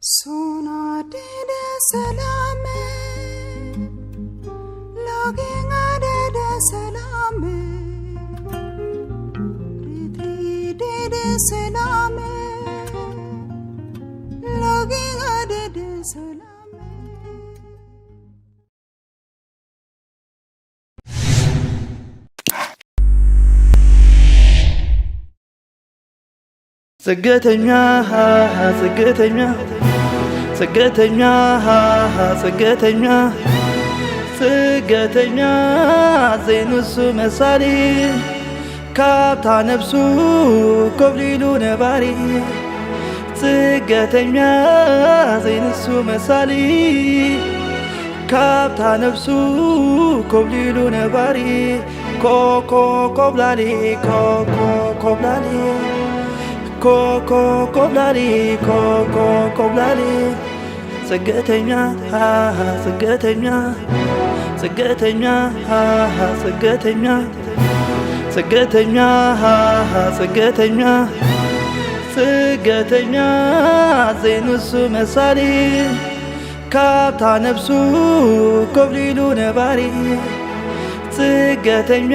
Sona dede salame, login adede salame, riti dede salame, login adede salame. ጽገተኛ፣ ጽገተኛ፣ ጽገተኛ፣ ጽገተኛ፣ ጽገተኛ፣ ዘይንሱ መሳሊ፣ ካብታ ነብሱ ኮብሊሉ ነባሪ። ጽገተኛ፣ ዘይንሱ መሳሊ፣ ካብታ ነብሱ ኮብሊሉ ነባሪ። ኮኮ ኮብላሊ፣ ኮኮ ኮብላሊ፣ ኮኮ ኮብላሊ፣ ኮኮ ኮብላሊ። ጽገተኛ፣ ሃሃ፣ ጽገተኛ፣ ጽገተኛ፣ ሃሃ፣ ጽገተኛ፣ ጽገተኛ፣ ሃሃ፣ ጽገተኛ፣ ጽገተኛ፣ ዘይንሱ መሳሊ፣ ካብታ ነብሱ ኮብሊሉ ነባሪ። ጽገተኛ፣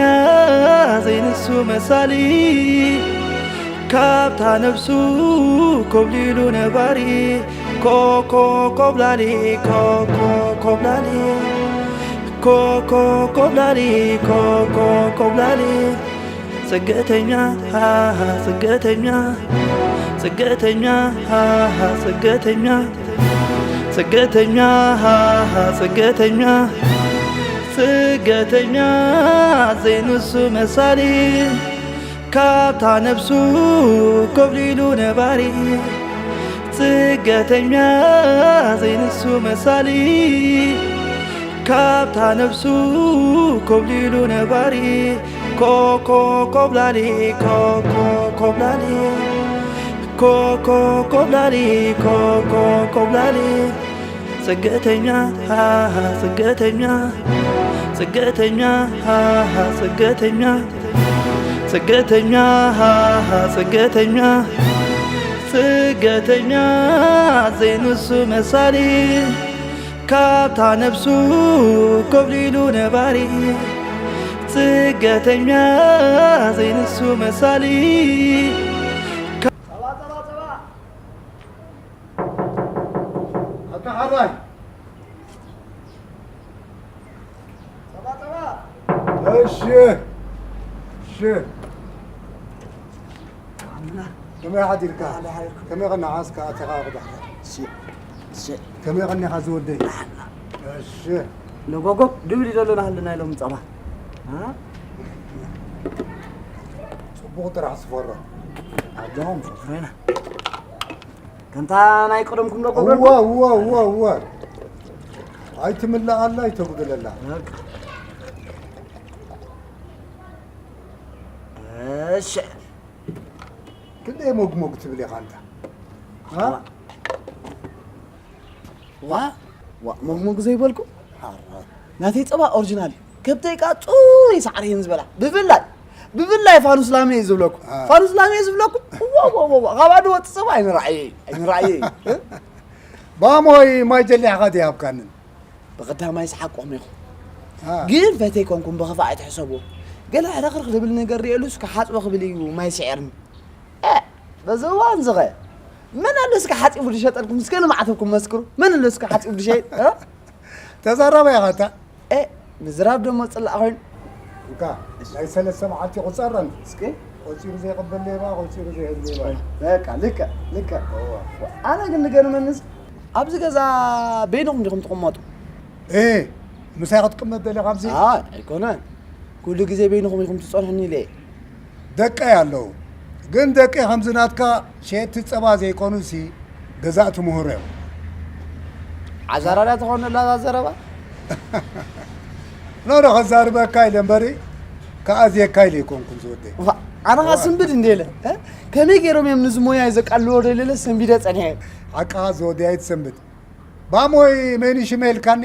ዘይንሱ መሳሊ፣ ካብታ ነብሱ ኮብሊሉ ነባሪ። ኮኮ ኮብላሊ፣ ኮኮ ኮብላሊ፣ ኮኮ ኮብላሊ፣ ኮኮ ኮብላሊ። ጽገተኛ፣ ሃሃ፣ ጽገተኛ፣ ጽገተኛ፣ ሃሃ፣ ጽገተኛ፣ ጽገተኛ፣ ሃሃ፣ ጽገተኛ፣ ጽገተኛ፣ ዘይንሱ መሳሊ፣ ካብታ ነብሱ ኮብሊሉ ነባሪ። ጽገተኛ፣ ዘይንሱ መሳሊ፣ ካብታ ነብሱ ኮብሊሉ ነባሪ። ኮኮ ኮብላሊ፣ ኮኮ ኮብላሊ፣ ኮኮ ኮብላሊ፣ ኮኮ ኮብላሊ። ጽገተኛ፣ ሃሃ፣ ጽገተኛ፣ ጽገተኛ፣ ሃሃ፣ ጽገተኛ፣ ጽገተኛ፣ ሃሃ፣ ጽገተኛ፣ ጽገተኛ፣ ዘይንሱ መሳሊ፣ ካብታ ነብሱ ኮብሊሉ ነባሪ። ጽገተኛ፣ ዘይንሱ መሳሊ። ጸባ፣ ጸባ፣ ጸባ። ኣታ ሓራይ። ጸባ፣ ጸባ። እሺ። እሺ። ኣምና። ከመይ ሓዲርካ? ኣለ ሓዲርካ። ከመይ ኸ ንዓስካ ኣተኻ ቁዳሕካ? እሺ። እሺ። ከመይ ኸኒኻ ዝወደይ? ኣላ። እሺ። ነጎጎ ድብል ይደሎ ናህልና ኢሎም ጸባ። አ? ጽቡቕ ጥራሕ ስፈሮ። ኣጆኹም ፍሬና። ከምታ ናይ ቀደምኩም ዶ እወ፣ እወ፣ እወ፣ እወ። ኣይትምልኣላ፣ ኣይተጉድለላ። በቃ። እሺ። ክንደይ ሞግሞግ ትብል ኢኻ ኣንታ? ዋ። ዋ። ዋ፣ ሞግሞግ ዘይበልኩ? ሓራይ። ናተይ ጸባ ኦሪጂናል እዩ። ከብተይ ከኣ ጽሩይ ሳዕሪ እየን ዝበላ። ብፍላይ፣ ብፍላይ ፋኑስ ላመ እየ ዝብለኩ። አ። ፋኑስ ላመ እየ ዝብለኩ። ዋ፣ ዋ፣ ዋ፣ ዋ። ካብ ኣደ ወጽእ ጸባ ኣይንረኣየ፣ ኣይንረኣየ። ባሞይ ማይ ጀሊሕኻ ድይ ሃብካንን? ብቐዳማይ ሰሓቅኹም ኢኹም። አ። ግን ፈተይ ኮንኩም ብኽፋእ ኣይትሕሰብዎ። ገለ ሕርኽርኽ ዝብል ነገር ርእየሉስ ክሓጽቦ ክብል እዩ ማይ ስዒርኒ። እ፣ በዚ እዋን ዝኸ መን ኣሎ እስከ ሓጺቡ ዝሸጠልኩም? እስከ ንመዓተብኩም መስክሩ። መን ኣሎ እስከ ሓጺቡ ዝሸይጥ? እ? ተዛራባይ ኢኻ ኣታ። እ፣ ምዝራብ ደሞ ጽላእ ኮይኑ። እንካ፣ ናይ ሰለስተ መዓልቲ ቁጸረን። እስኪ። ቆጺሩ ዘይቕበል ሌባ፣ ቆጺሩ ዘይህብ ሌባ። በቃ፣ ልክዕ፣ ልክዕ። እወ። ኣነ ግን ዝገርመኒስ፣ ኣብዚ ገዛ በይንኹም ዲኹም ትቕመጡ? እ፣ ምሳይ ክትቅመጥ ደሊኻ ኣብዚ? ኣይ፣ ኣይኮነን። ኩሉ ግዜ በይንኹም ኢኹም ትጸንሑኒ ኢለ እየ። ደቀይ ኣለዉ። ግን ደቀይ ከምዚ ናትካ ሸየጥቲ ጸባ ዘይኮኑሲ ገዛእቲ ምሁር እዮም። ዓዛራርያ ትኾነላ እዛ ዘረባ? ኖ፣ ኖ፣ ከዛርበካ ኢለ እምበሪ፣ ከኣዝየካ ኢለ ኣይኮንኩን ዝወደይ። ዋ፣ ኣነ ኸኣ ስንብድ እንደ ኢለ፣ እ? ከመይ ገይሮም እዮም ንዚ ሞያይ ዘቃልዎ ዶ ኢለ ኢለ ሰንቢደ ጸኒሐ። ሓቅኻ ዝወደይ ኣይትሰንብድ። ባሞይ መን እዩ ሽመ ኢልካኒ?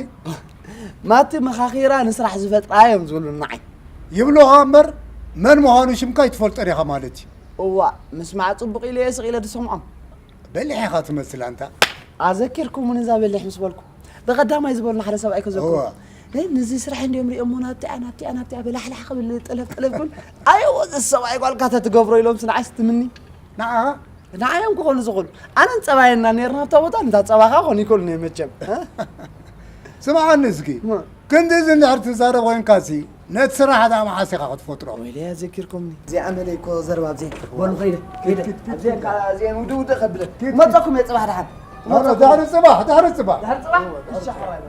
ማቲ መኻኺራ ንስራሕ ዝፈጥራ እዮም ዝብሉ ንዓይ። ይብሉኻ እምበር መን ምዃኑ ሽምካ ኣይትፈልጦን ኢኻ ማለት እዩ። እዋ፣ ምስማዕ ጽቡቕ ኢለ እየ ስቕ ኢለ ዝሰምዖም። በሊሕ ኢኻ ትመስል ኣንታ። ኣዘኪርኩምኒ እዛ በሊሕ ምስ በልኩ። ብቐዳማይ ዝበሉና ሓደ ሰብኣይ ከዘክሩ። እዋ። "እ፣ ነዚ ስራሕ እንዲኦም ሪኦሞ ናብቲኣ፣ ናብቲኣ፣ ናብቲኣ በላሕላሕ ክብል ጥለፍ ጥለፍ ክብል። ኣየዎ፣ እዚ ሰብኣይ ጓልካ ተትገብሮ" ኢሎም ንዓይስ ትምኒ። ንዓኻ? ንዓዮም ክኾኑ ዝኽእሉ። ኣነን ጸባየና ነርና ኣብታ ቦታ፣ እንታ ጸባኻ ኮን ይክእሉ ነይ መቸም። እ? ስምዓኒ እስኪ። ማ? ክንዲ እዚ እንድሕር ትዛረብ ኮይንካሲ፣ ነቲ ስራሕ ደኣ መዓስ ኢኻ ክትፈጥሮ? ወይለይ፣ ኣዘኪርኩምኒ። እዚኣ መለይ እኮ ዘረባ ኣብዚኣ። በሉ፣ ኸይደ፣ ኸይደ። ኪድ፣ ኪድ፣ ኪድ፣ ኣብዚኣ ኪድ። እዚኣ ውድእ ውድእ ከብለ። ኪድ፣ ኪድ። መጻኩም እየ ጽባሕ ደሓን። ኖ፣ ኖ፣ መጻኩም። ድሕሪ ጽባሕ፣ ድሕሪ ጽባሕ። ድሕሪ ጽባሕ? እሺ፣ ሓራይ።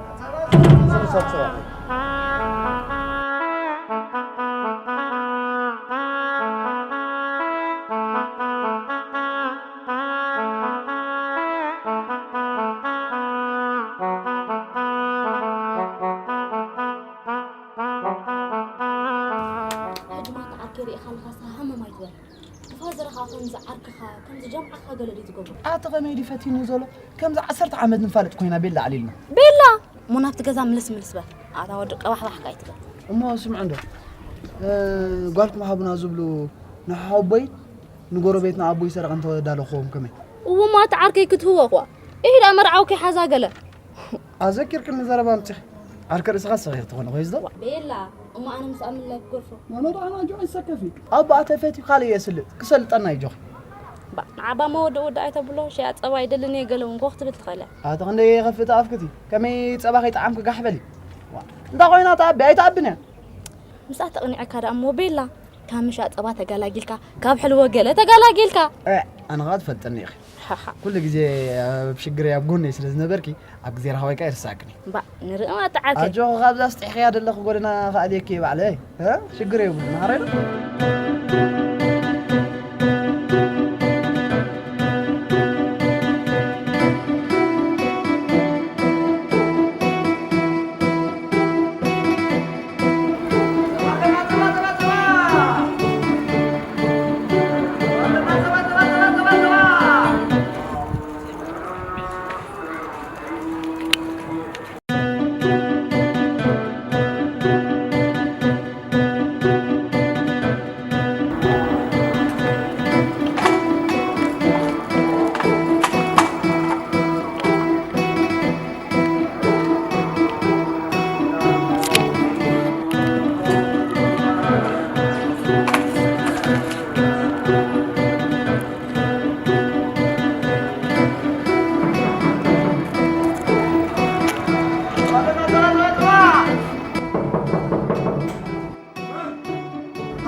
ሕጂ ማታ ዓርከይ ርኢኻ ኣለኻስ ሃመም ኣይትበል። ንፋዘርኻ ከምዚ ዓርክኻ፣ ከምዚ ጀምዓኻ ገለ ድዩ ትገብሮ? ኣቲ ከመይ ድዩ ፈቲኑ ዘሎ? ከምዚ ዓሰርተ ዓመት ንፋለጥ ኮይና ቤላ ኣዕሊልና። ቤላ? እሞ ናብቲ ገዛ ምልስ ምልስ በል። ኣታ ወዲ ቀባሕባሕካ ኣይትበል። እሞ ስምዑ እንዶ፣ እ፣ ጓልኩም ሃቡና ዝብሉ ንሓወቦይ ንጎረቤትና ኣቦይ ሰረቐ እንተዳለኹዎም ከመይ? እዎ፣ እሞ ኣቲ ዓርከይ ክትህቦ እኳ። ኢሂዳ መርዓዊ ከይሓዛ ገለ። ኣዘኪርክኒ ዘረባ ኣምጺኺ። ዓርከ ርእስኻ ሰኺር ትኾነ ኮይዝዶ? ዋ፣ ቤላ፣ እሞ ኣነ ምስ ኣምላይ ክገርፎ። ኖ፣ ኖ፣ ደኣ ኣጆ ኣይሰከፊ። ኣቦኣ ተፈትዩ ካልእ እየ ስልጥ። ክሰልጠና እዩ ጆኺ። ባ፣ ንዓባ መወድእ ወድእ ኣይተብሎ፣ ሸያ ጸባ ይደልን እየ ገለ እውን ኮኽ ትብል ትኽእል እያ። ኣቲ ክንደይ የኸፍእ ተኣፍክቲ። ከመይ ጸባ ከይጠዓምኪ ጋሕ በሊ። ዋ፣ እንዳ ኮይና ተኣቢ ኣይተኣብን እያ። ምስኣ ተቕኒዐካ ደኣ እሞ ቤላ፣ ካብ ምሻ ጸባ ተገላጊልካ፣ ካብ ሕልዎ ገለ ተገላጊልካ። እ፣ ኣነ ኸኣ ትፈልጥኒ ኢኺ። ሓሓ። ኩሉ ግዜ ኣብ ሽግረይ ኣብ ጎነይ ስለ ዝነበርኪ፣ ኣብ ግዜ ረሃወይ ከኣ ይርስዓክን እየ። እምባእ፣ ንርኢ ማእታ ዓርከይ። ኣጆኺ፣ ካብዛ ኣስጢሕክያ ዘለኺ ጎደና ክኣልየኪ እየ ባዕለይ። እ? ሽግር የብሉን፣ ማዕረ ዶ?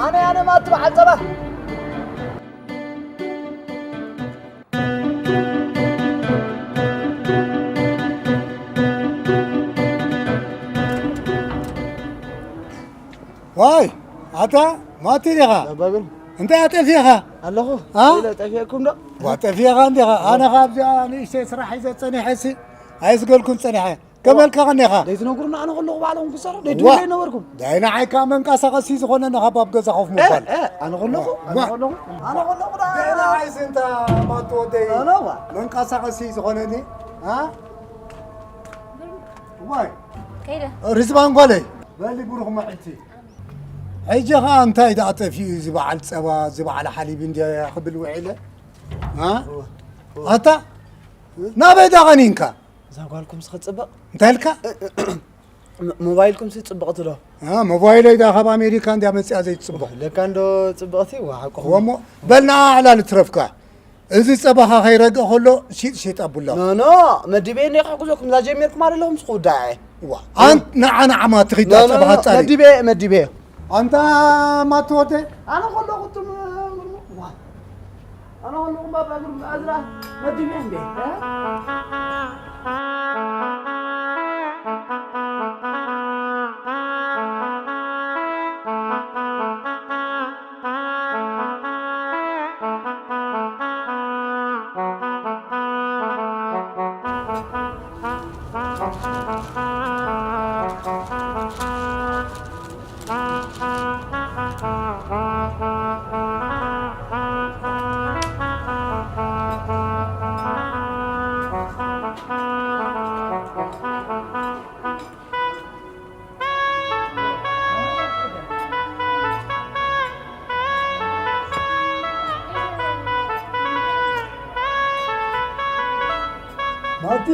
ኣነ፣ ኣነ ማቲ በዓል ጸባ። ዋይ፣ ኣታ ማቲ ዲኻ? ኣባግን። እንታይ ኣጠፊእኻ? ኣለኹ። ኣ? ኢለ ጠፊእኩም ዶ? ዋ፣ ጠፊእኻ እንዲኻ። ኣነ ኸኣ ኣብዚኣ ንእሽተይ ስራሕ ሒዘ ጸኒሐሲ፣ ኣይስገልኩን ጸኒሐ። ከመልካ ኸኒኻ? ደይትነግሩና፣ ኣነ ከለኹ ባዕልኹም ክሰርሑ፣ ዋ። ደይትብሉ ኣይነበርኩም። ዳይ ንዓይ ከኣ መንቀሳቐሲ ዝኾነኒ ካብ ኣብ ገዛ ኮፍ እ፣ ምባል። እ፣ ኣነ ከለኹ፣ ኣነ ዋ። ከለኹ፣ ኣነ ከለኹ ደኣ። ዳይ ንዓይስ እንታ ማቲ ወደይ ኣነ ዋ። መንቀሳቐሲ ዝኾነኒ፣ ኣ? ዋይ። ከይደ። ርዝባን ጓለይ፣ በሊ ብሩኽ መዓልቲ። ሕጂ ኸኣ እንታይ ደኣ ጠፊኡ እዚ በዓል ጸባ፣ እዚ በዓል ሓሊብ እንድያ ክብል ውዒለ? ኣ? እወ፣ እወ። ኣታ፣ ናበይ ደኣ ቐኒንካ? እዛ ጓልኩምስ ኸጽብቕ። እንታይ ኢልካ? እ-፣ እ-፣ ሞ-፣ ሞባይልኩምሲ ጽብቕቲ ዶ? ኣ፣ ሞባይለይ ደኣ ካብ ኣሜሪካ እንድያ መጺኣ ዘይትጽብቕ። ለካ እንዶ ጽብቕቲ፣ ዋ፣ ሓቅኹም። እወ እሞ፣ በል ንዓ ዕላል ትረፍካ። እዚ ጸባኻ ከይረግእ ከሎ፣ ሺጥ ሺጥ ኣቡላ። ኖ፣ ኖ፣ መዲበ እኔ ክሕግዘኩም፣ እዛ ጀሚርኩም ኣይደለኹም፣ ስኹ ውዳዐ። ዋ፣ ኣን-፣ ንዓ፣ ንዓ፣ ማቲ ኺዳ ኖ፣ ኖ፣ ጸባኻ ኖ፣ ጻሪ። መዲበ፣ መዲበ። ኣንታ ማቲ ወደይ፣ ኣነ ከለኹ እቱም፣ ዋ፣ ኣነ ከለኹ ባባ ግሩም፣ ኣዝራ፣ መዲበ እንዴ? ማቲ፣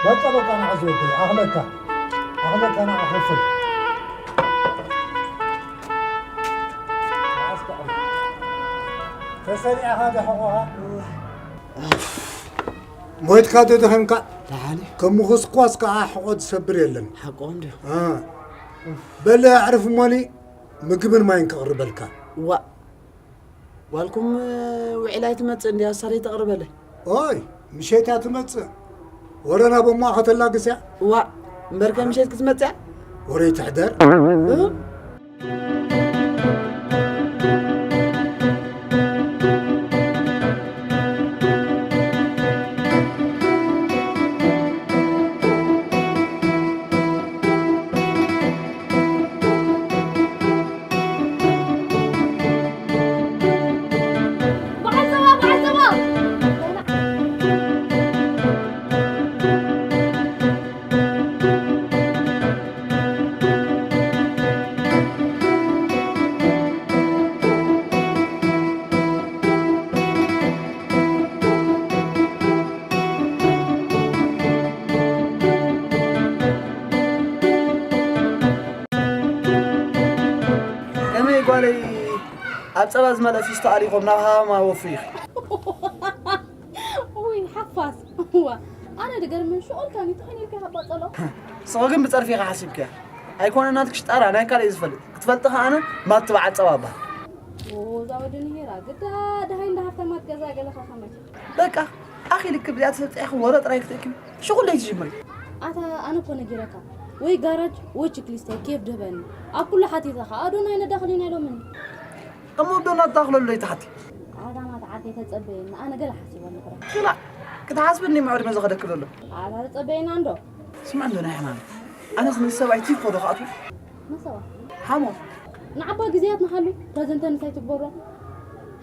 በቃ፣ በቃ፣ ንዓ ዝወደይ፣ ኣኽለካ፣ ኣኽለካ፣ ንዓ ክፍል። ተሰሪዕኻ ዶ ሕቖኻ? ሞይትካ ዶ ደኺምካ? ደሓን እዩ። ከም ምኹስኳስ ከኣ ሕቖ ዝሰብር የለን። ሓቆም ድዩ? እ። በል ኣዕርፍ እሞኒ፣ ምግብን ማይን ከቕርበልካ። ዋእ፣ ጓልኩም ውዒላ ኣይትመጽእ እንድያ፣ እሳ ደይተቕርበለይ? ኦይ፣ ምሸት እያ ትመጽእ። ወረ ናብ እሞኣ ከተላግስ እያ። ዋእ፣ እምበርከ ምሸት ክትመጽእ እያ? ወረ ይትሕደር። እ? በዓል ዞባ፣ በዓል ዞባ! ከመይ ጓለይ፣ ኣብ ጸባ ዝመልአ ፊስቶ ኣሊኹም ናብ ሃማ ወፍሪ ኢኺ። ውይ ሓፋስ። እዋ፣ ኣነ ድገርምን ሽቆልካን እዩ ተኸይኑ ኢልካ ሓባጸሎ። ስቕ ግን ብጸርፊ ኢኻ ሓሲብካያ። ኣይኮነ ናትክሽ ጣራ ናይ ካልእ እዩ ዝፈልጥ። ክትፈልጢ ከኣ ኣነ ማቲ በዓል ጸባ እበሃል። ኦ፣ እዛ ወዲ ንሄራ ግዳ ደሃይ እንዳ ሃብታማት ገዛ ገለኻ ከመይ? በቃ፣ ኣኺ ልክብ እዚኣ ተሰጢሕኺ ወረ ጥራይ ክትእክቢ ሽኹል ለይትጅምሪ። ኣታ ኣነ እኮ ነጊረካ፣ ወይ ጋራጅ ወይ ችክሊስታይ ኬፍ ድህበኒ። ኣብ ኩሉ ሓቲተ ከኣ ዶ ናይ ነዳኽሊና ኢሎምኒ። እሞ ዶ ናትዳኽለሉ ለይትሓቲ? ኣታ ማታ ዓርከይ ተጸበየኒ፣ ኣነ ገለ ሓሲበ ኣለኹ። ግና ክትሓስብኒ እሞ ዕድመ ዝኸደኪ ዘሎ። ኣታ ተጸበየና እንዶ። ስምዕ እንዶ ናይ ሕማም። ኣነስ ምስ ሰብኣይ ቲፎ ዶ ክኣትው? መሰባ። ሓሞ። ንዓባ ግዜያት ንሃሉ፣ ፕረዘንተ ንሳይ ትግበሮ።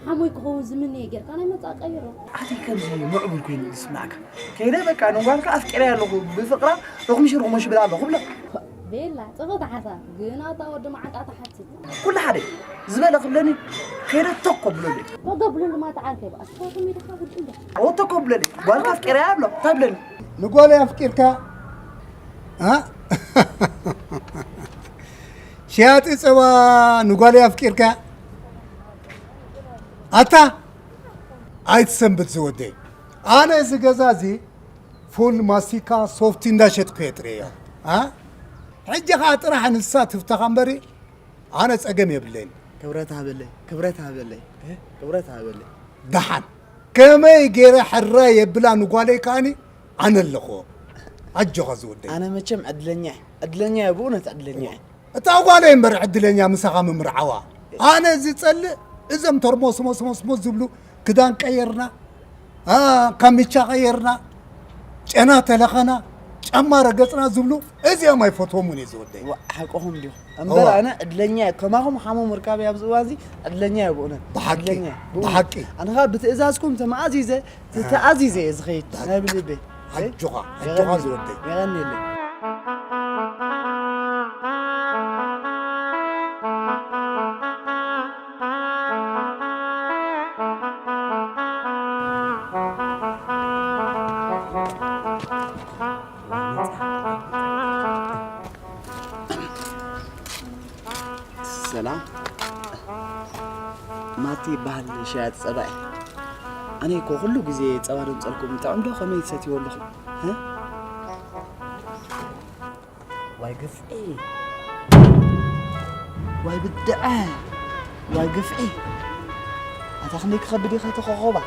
ሓሞይ ክኸውን ዝምነየ ጌርካ ናይ መጻእ ቀይሮ። ኣቲ ከምዚ ምዕቡል ኮይኑ ዝስማዕካ። ከይደ በቃ ንጓልካ ኣፍቂረያ ኣለኹ፣ ብፍቕራ ሮኽምሽ ሮኽሞሽ ይብል ኣለኹ ብሎ። ቤላ፣ ጽብቕቲ ሓሳብ፣ ግን ኣታ ወዲ መዓንጣ ትሓትት። ኩሉ ሓደ ዝበለ ክብለኒ፣ ከይደ ተኮ ብሎለይ። ተኮ ብሎሉ ማለት ዓርከይ፣ በቃ፣ ስፖርት ሜዳ ካብ ውድእ እንዶ። ኦ፣ ተኮ ብሎለይ፣ ጓልካ ኣፍቂረያ ኣሎ፣ እንታይ ብለኒ? ንጓለይ ኣፍቂርካ? ኣ? ሸያጢ ጸባ ንጓለይ ኣፍቂርካ? ኣታ ኣይትሰንብት ዝወደይ። ኣነ እዚ ገዛ እዚ ፉል ማስቲካ ሶፍቲ እንዳሸጥኩ እየ ጥሬዮ። ኣ? ሕጂ ኸዓ ጥራሕ ንሳ ትፍታኻ እምበሪ ኣነ ጸገም የብለይን። ክብረት ሃበለይ፣ ክብረት ሃበለይ፣ እ? ክብረት ሃበለይ። ደሓን ከመይ ገይረ ሕራይ የብላ ንጓለይ ከኣኒ ኣነ ኣለኹ። ኣጆኻ ዝወደይ። ኣነ መቸም ዕድለኛ እየ፣ ዕድለኛ እየ፣ ብእውነት ዕድለኛ እየ። እታ ጓለይ እምበር ዕድለኛ ምሳኻ ምምርዓዋ። ኣነ ዝጸልእ እዞም ተርሞስሞስሞስሞስ ዝብሉ ክዳን ቀየርና፣ ኣ፣ ካምቻ ቀየርና፣ ጨና ተለኸና፣ ጫማ ረገጽና ዝብሉ እዚኦም ኣይፈትዎምን እየ ዝወደይ። ዋ፣ ሓቅኹም ድዩ? እምበር እዋ። ኣነ ዕድለኛ እየ። ከማኹም ሓሙ ምርካበይ ኣብዚ እዋን እዚ ዕድለኛ እየ ብእውነት። ብሓቂ፣ ዕድለኛ እየ። ብእውነት። ብሓቂ። ኣነ ኸኣ ብትእዛዝኩም ተመኣዚዘ፣ ተኣዚዘ እየ ዝኸይድ። ብሓቂ። ናይ ብልበይ። ኣጆኻ፣ ኣጆኻ የቐንየለይ። ዝወደይ። የቐንየለይ። ሰላም። ማቲ ይበሃል፣ ሸያጢ ጸባ እየ። ኣነ እኮ ኩሉ ግዜ ጸባ ደምጸልኩም፣ ጥዑም ዶ ከመይ ትሰትይዎ ኣለኹም? እ? ዋይ ግፍዒ፣ ዋይ ብድዐ፣ ዋይ ግፍዒ። ኣታ ክንደይ ክኸብድ እዩ ኸቲ ኮኾባ?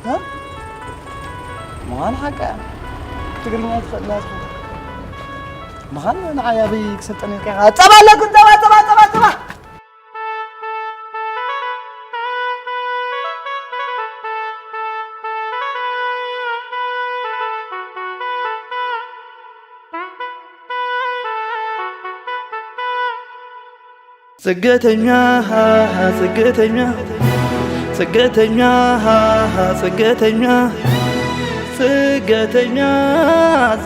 እ? ምዃን ሓቃ እያ። ትግርኛ ትኽእል እያ ትኸውን። ምዃን ንዓይ ኣበይ ክሰልጠን ኢልካ ኢኻ? ጸባ ኣለኩም፣ ጸባ፣ ጸባ፣ ጸባ፣ ጸባ! ጽገተኛ፣ ጽገተኛ፣ ጽገተኛ፣ ጽገተኛ፣ ጽገተኛ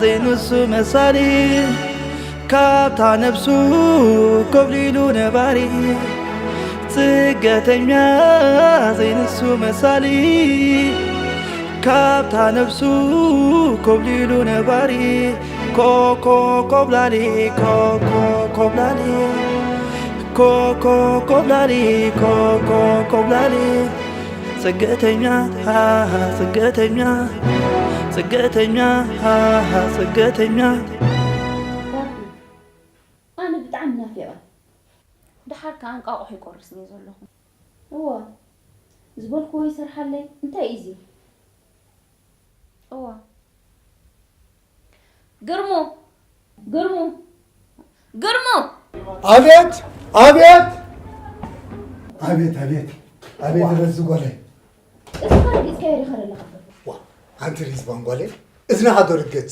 ዘይንሱ መሳሊ፣ ካብታ ነብሱ ኮብሊሉ ነባሪ። ጽገተኛ ዘይንሱ መሳሊ፣ ካብታ ነፍሱ ኮብሊሉ ነባሪ ኮኮ ኮብላሊ ኮኮ ኮብላሊ ኮኮ ኮብላሊ ኮኮ ኮብላሊ ጽገተኛ ሃሃ ጽገተኛ ጽገተኛ ሃሃ ጽገተኛ ኣነ ብጣዕሚ ናፊቐ። ደሓር ከኣ እንቃቑሖ ይቆርስን እየ ዘለኹ። እዋ ዝበልክዎ ይሰርሓለይ። እንታይ እዩ እዚ? እዋ ግርሙ! ግርሙ! ግርሙ! ኣቤት ኣቤት ኣቤት ኣቤት ኣቤት ረዚ ጓለይ እስኻ ረጊጽካዮ ዲኻ ዘለኻ? ዋ ኣንቲ ሪዝባን ጓለይ እዝንኻ ዶ ርገጺ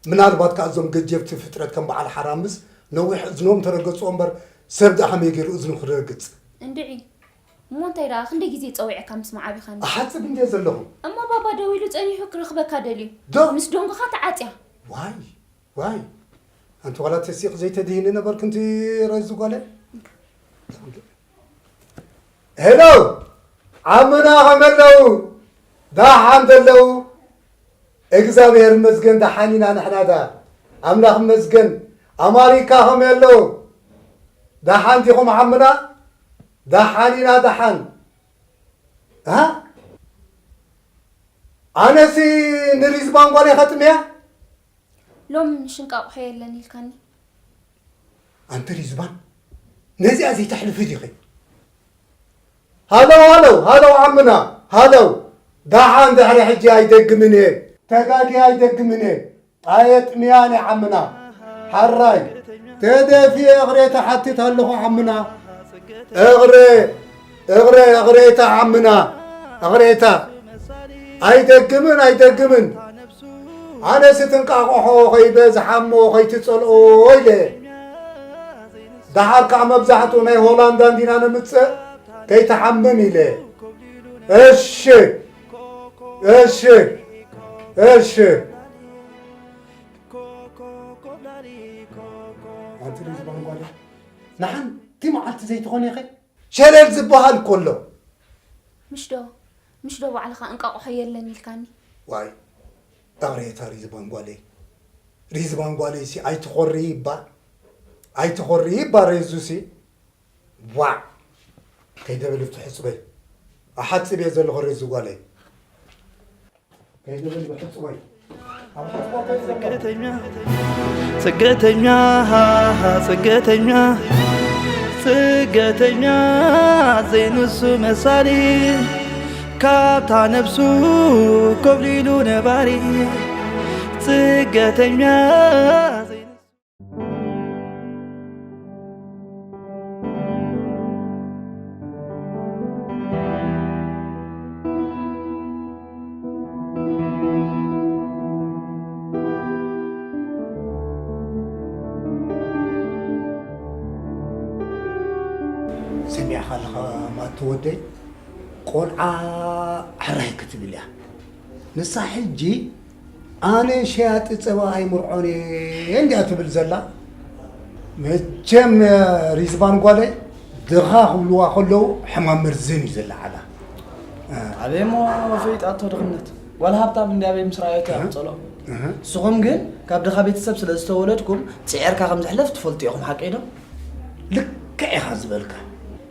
ምናልባት ከኣ እዞም ገጀፍቲ ፍጥረት ከም በዓል ሓራምዝ ነዊሕ እዝኖም ተረገጽዎ እምበር ሰብ ደኣ ከመይ ገይሩ እዝኑ ክረግጽ እንድዒ እሞ እንታይ ደኣ ክንደይ ግዜ ጸዊዐካ ምስማዕ ኣቢኻኒ ኣሓጽብ እንድየ ዘለኹ እሞ ባባ ደዊሉ ጸኒሑ ክረኽበካ ደልዩ ዶ ምስ ዶንግኻ ተዓጽያ ዋይ ዋይ ኣንቲ ዋላ ተሲቕ ዘይተድሂኒ ነበርክ እንቲ ረዚ ጓለ ሄሎ ዓምና ከመይ ኣለዉ ደሓን ዘለዉ እግዚኣብሔር ይመስገን ደሓን ኢና ንሕና ደኣ ኣምላኽ ይመስገን ኣማሪካ ከመይ ኣለዉ ደሓን ዲኹም ዓምና ደሓን ኢና ደሓን ኣነሲ ንሪዝባን ጓለይ ከጥምያ ሎሚ ምሽ እንቃቑሖ የለን ኢልካኒ። ኣንቲ ሪዝባን ነዚኣ ዘይተሕልፊ ዲኺ? ሃለው ሃለው ሃለው ዓምና ሃለው ደሓን ድሕሪ ሕጂ ኣይደግምን እየ ተጋግየ ኣይደግምን እየ ኣየጥምያን እየ ዓምና ሓራይ ተደፊኤ እቕሬ ተሓትት ኣለኹ ዓምና እቕሬ እቕሬ እቕሬታ ዓምና እቕሬታ ኣይደግምን ኣይደግምን ኣነስ እቲ እንቃቑሖ ከይበዝሓ እሞ ከይትጸልኦ ኢለ ደሓር ከዓ መብዛሕትኡ ናይ ሆላንዳ እንዲና ነምጽእ ከይትሓምም ኢለ እሺ እሺ እሺ ኣንቲ ልጅ ባንጓለ ንሓንቲ መዓልቲ ዘይትኾን ኢኸ ሸለል ዝበሃል እኮ ኣሎ። ምሽ ዶ ምሽ ዶ ባዕልኻ እንቃቑሖ የለን ኢልካኒ። ዋይ ኣረ እታ ሪዝባን ጓለይ ሪዝባን ጓለይሲ ኣይትኾርዪ እባ ኣይትኾርዪ እባ ሬዙሲ ዋዕ ከይደ በሊ ብቲ ሕጽበይ ኣሓጽብ እየ ዘለኹ ሬዙ ጓለይ። ጽገተኛ ሃሃ ጽገተኛ ጽገተኛ ዘይንሱ መሳሊ ካብታ ነብሱ ኮብሊሉ ነባሪ ጽገተኛ ሰሚዕኻ ኣለኻ ማቱ ወደይ ቆልዓ ሕራይ ክትብል እያ ንሳ ሕጂ ኣነ ሸያጢ ጸባ ኣይምርዖን እየ እንድያ ትብል ዘላ መቸም ሪዝባን ጓለይ ድኻ ክብልዋ ከለዉ ሕማም መርዝን እዩ ዘለዓላ ኣበይ እሞ ፈይጣቶ ድኽነት ዋላ ሃብታም እንዲ ኣበይ ምስ ረኣዮቶ እያ ክጸልኦ ንስኹም ግን ካብ ድኻ ቤተሰብ ስለ ዝተወለድኩም ጽዒርካ ከም ዘሕለፍ ትፈልጡ ኢኹም ሓቀይ ዶ ልክዕ ኢኻ ዝበልካ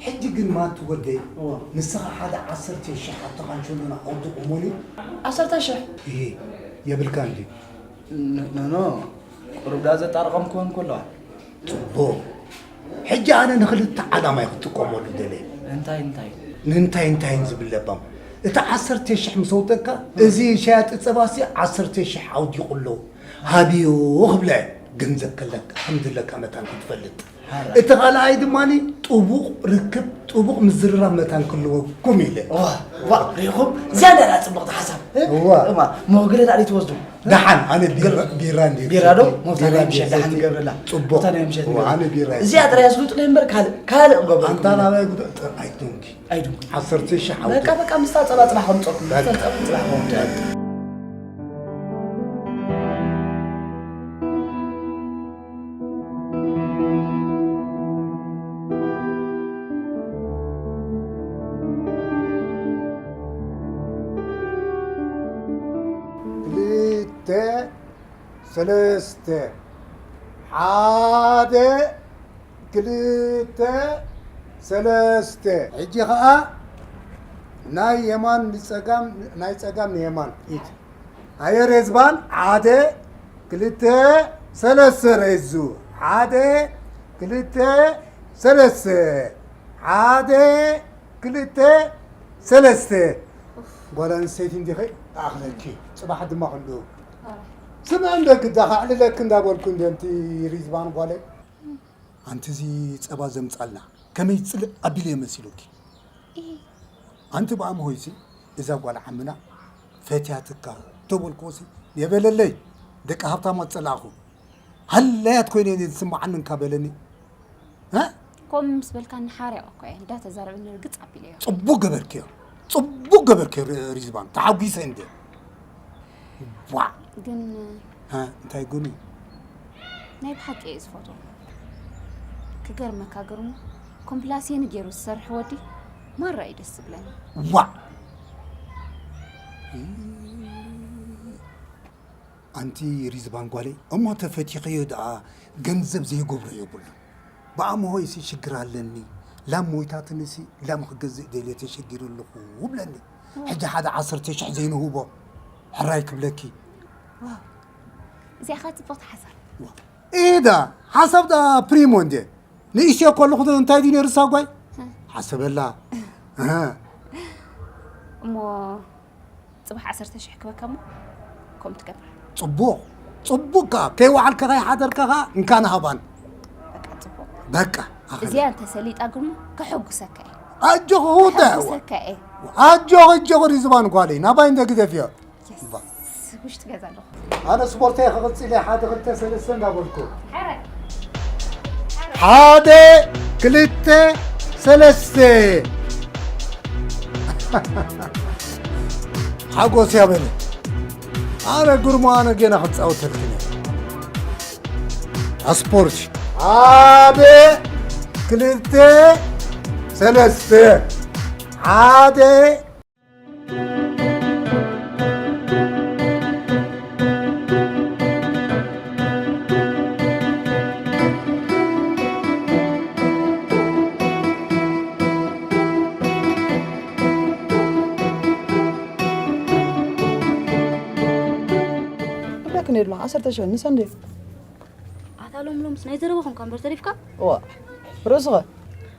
ሕጂ ግን ማቱ ወደይ ንስኻ ሓደ ዓሰርተ ሽሕ ኣብቲ ካንቸሎና ኣውድቕ እሞኒ ዓሰርተ ሽሕ ይሄ የብልካ እንዲ ኖኖ ቁሩብ ዳ ዘጣርቐም ክኾን ከለዋ ጽቡቕ ሕጂ ኣነ ንኽልተ ዓላማ እየ ክጥቀመሉ ደልየ እንታይ እንታይ ንእንታይ እንታይን ዝብል ለባም እቲ ዓሰርተ ሽሕ ምስ ኣውጠካ እዚ ሸያጢ ጸባሲ ዓሰርተ ሽሕ ኣውዲቑ ኣሎ ሃብዮ ክብለ ገንዘብ ከለካ ከም ዘለካ መታን ክትፈልጥ እቲ ካልኣይ ድማ ጥቡቕ ርክብ ጥቡቕ ምዝርራብ መታን ክህልወኩም ኢለ ዋ ሪኹም ዝያዳ ዳ ጽብቕቲ ሓሳብ እዋ እማ ሞግለ ዳ ትወስዱ ደሓን ኣነ ቢራ እንዲ ቢራ ዶ ሞታ ናይ ምሸት ደሓን ንገብረላ ጽቡቕ ሞታ ናይ ምሸት ንገብረላ ኣነ ቢራ እዚኣ ጥራይ ስሉጥ ለይ እምበር ካልእ ካልእ ንገብረ ኣንታ ናባይ ጉዳይ ኣይትንኪ ኣይትንኪ ዓሰርተ ሺሕ ዓውዲ በቃ በቃ ምስታ ጸባ ጽባሕ ከምጸኩም ምስታ ጸባ ጽባሕ ከምጸኩም ሰለስተ፣ ሓደ፣ ክልተ፣ ሰለስተ። ሕጂ ኸዓ ናይ የማን ንጸጋም፣ ናይ ጸጋም ንየማን ኢድ። ኣየ ሬዝባን፣ ሓደ፣ ክልተ፣ ሰለስተ። ሬዙ፣ ሓደ፣ ክልተ፣ ሰለስተ። ሓደ፣ ክልተ፣ ሰለስተ። ጓል ኣንስተይቲ እንዲኺ፣ ኣኽለኪ። ጽባሕ ድማ ክንዱ። ስምዒ እንደ ግዳኻ፣ ኣዕልለኪ እንዳበልኩ እንደ፣ ኣንቲ ሪዝባን ጓለይ። ኣንቲ እዚ ጸባ ዘምጻልና፣ ከመይ ጽልእ ኣቢለ መሲሉኪ? ኣንቲ ብኣምሆይሲ፣ እዛ ጓል ዓምና ፈትያትካ ተበልኩሲ፣ የበለለይ፣ ደቂ ሃብታማት ጸላእኹ። ሃለያት ኮይነ እየ ዝስምዓኒ እንካ በለኒ። እ? ከምኡ ምስ በልካኒ ሓርያ እኮ እየ እንዳተዛረበኒ ርግጽ ኣቢለዮ። ጽቡቕ ገበርክዮ። ጽቡቕ ገበርክዮ ሪ-፣ ሪዝባን። ተሓጒሰ እንደ። ዋዕ። ግን እ፣ እንታይ ግኑ? ናይ ብሓቂ እየ ዝፈትዎ። ክገርመካ ግርሙ፣ ኮምፕላሴኒ ገይሩ ዝሰርሕ ወዲ ማራ እዩ ደስ ዝብለኒ። ዋዕ። ኣንቲ ሪዝባን ጓለይ፣ እሞ ተፈቲኽዮ ደኣ ገንዘብ ዘይገብሮ የብሉን። ብኣምሆይሲ ሽግር ኣለኒ፣ ላም ሞይታትንሲ ላም ክገዝእ ደልየ ተሸጊሩ ኣለኹ ብለኒ። ሕጂ ሓደ ዓሰርተ ሽሕ ዘይንህቦ ሕራይ ክብለኪ። ዋው፣ እዚኣ ኸዓ ጽብቕቲ ሓሳብ። ኢዳ ሓሳብ ዳ ፕሪሞ እንዴ? ንእሽተይ ከለኹ እንታይ ድዩ ነይሩ ሳጓይ? ሓሰበላ። ኣሃ። እሞ ጽባሕ ዓሰርተ ሽሕ ክበካ እሞ ከምኡ ትገብር። ጽቡቕ፣ ጽቡቕ ከኣ ከይወዓልካ ከይሓደርካ ከኣ እንካን ሃባን። በቃ ጽቡቕ። በቃ፣ ኣኸለ። እዚኣ እንተሰሊጣ ግርሙ ከሐጉሰካ እየ። ኣጆኺ፣ ውዳይ፣ ከሐጉሰካ እየ። ኣጆኺ፣ ኣጆኺ ሪዝባን ጓለይ፣ ናባይ እንደ ግደፍዮ። የስ፣ ባ። ውሽጢ ገዛ ኣለኹ። ኣነ ስፖርተይ ክቕጽል እየ፣ ሓደ፣ ክልተ፣ ሰለስተ እንዳበልኩ። ሓደ፣ ክልተ፣ ሰለስተ። ሓጎስ ያበለ። ኣነ ግርማ፣ ኣነ ጌና ክጻወተልክን እየ። ስፖርት። ሓደ፣ ክልተ፣ ሰለስተ። ሓደ፣ ክብለክን የድሎ ዓሰርተ ሽሕ ንሰንዴ። ኣታ ሎም ሎምስ ናይ ዘረባኹም እኳ እምበር ተሪፍካ? እዋ፣ ርእስኻ?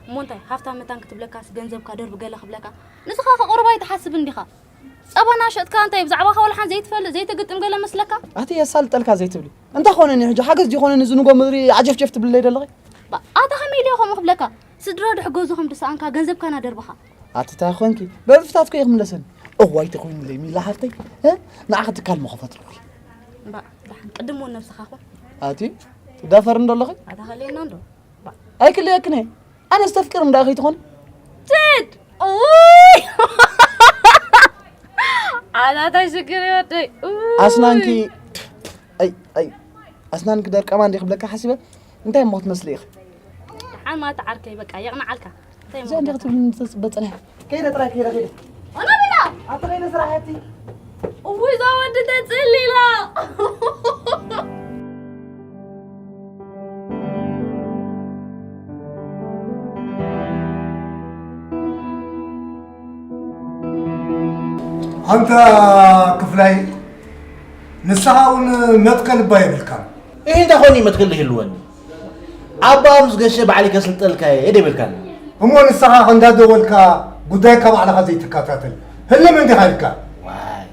እሞ እንታይ፣ ሃፍታም መታን ክትብለካስ፣ ገንዘብካ ደርቢ ገለ ክብለካ? ንስኻ ከ ቁሩብ ኣይትሓስብን ዲኻ? ጸባ እናሸጥካ እንታይ ብዛዕባኻ ወላ ሓንቲ ዘይትፈልጥ ዘይትግጥም ገለ መስለካ? ኣቲ የሳልጠልካ ዘይትብሊ። እንታይ ኾነኒ ሕጂ? ሓገዝ ዲኾነኒ ዝንጎ ምድሪ ዓጀፍጀፍ ትብለይ ዘለኺ? ባ-፣ ኣታ ከመይ ኢለ ከምኡ ክብለካ? ስድራ ዶ ሕገዙ ከም ድሰኣንካ ገንዘብካ እናደርብኻ? ኣቲ እንታይ ኾንኪ? በብፍታትኩ እየ ክምለሰኒ። እዋይ ተኾይኑለይ ሚላ ሓፍተይ፣ እ? ንዓኺ ትካል ሞ ክፈጥረልኪ። እምባ፣ ደሓን ቅድም እውን ነብስኻ ኹን። ኣቲ ትዳፈር እንዶ ኣለኺ? ኣታ ኸልየና እንዶ። ኣይክልየክን እየ። ኣነስ ተፍቅር እንዳ ከይትኾን። ትድ! ኡይ! ኣታ እንታይ ሽግር እዩ ወደይ? ኡይ! ኣስናንኪ፣ ኣይ፣ ኣይ፣ ኣስናንኪ ደርቀማ እንዲ ክብለካ ሓሲበ። እንታይ እሞ ክትመስሊ ኢኺ? ደሓን ማለት ዓርከይ፣ በቃ የቕንዓልካ። እንታይ እሞ እዚኣ እንዲ ክብለካ? ክትብልኒ ዝተጽበ ጽኒሐ። ከይደ ጥራይ፣ ከይደ፣ ከይደ። ኣና ቢላ! ኣቲ ከይደ ስራሕ ኣቲ። እውይ፣ እዛ ወዲ ተጽሊላ። ኣንታ ክፍላይ፣ ንስኻ እውን መትከል እባ የብልካን። እህ፣ እንታይ ኾይኑ መትከል ይህልወኒ? ኣባ ምስ ገሸ ባዕሊ ከስልጠልካ እየ ደይበልካኒ? እሞ ንስኻ እንዳደወልካ ጉዳይካ ባዕልኻ ዘይትከታተል ህልም እንዲኻ ኢልካ? ዋይ፣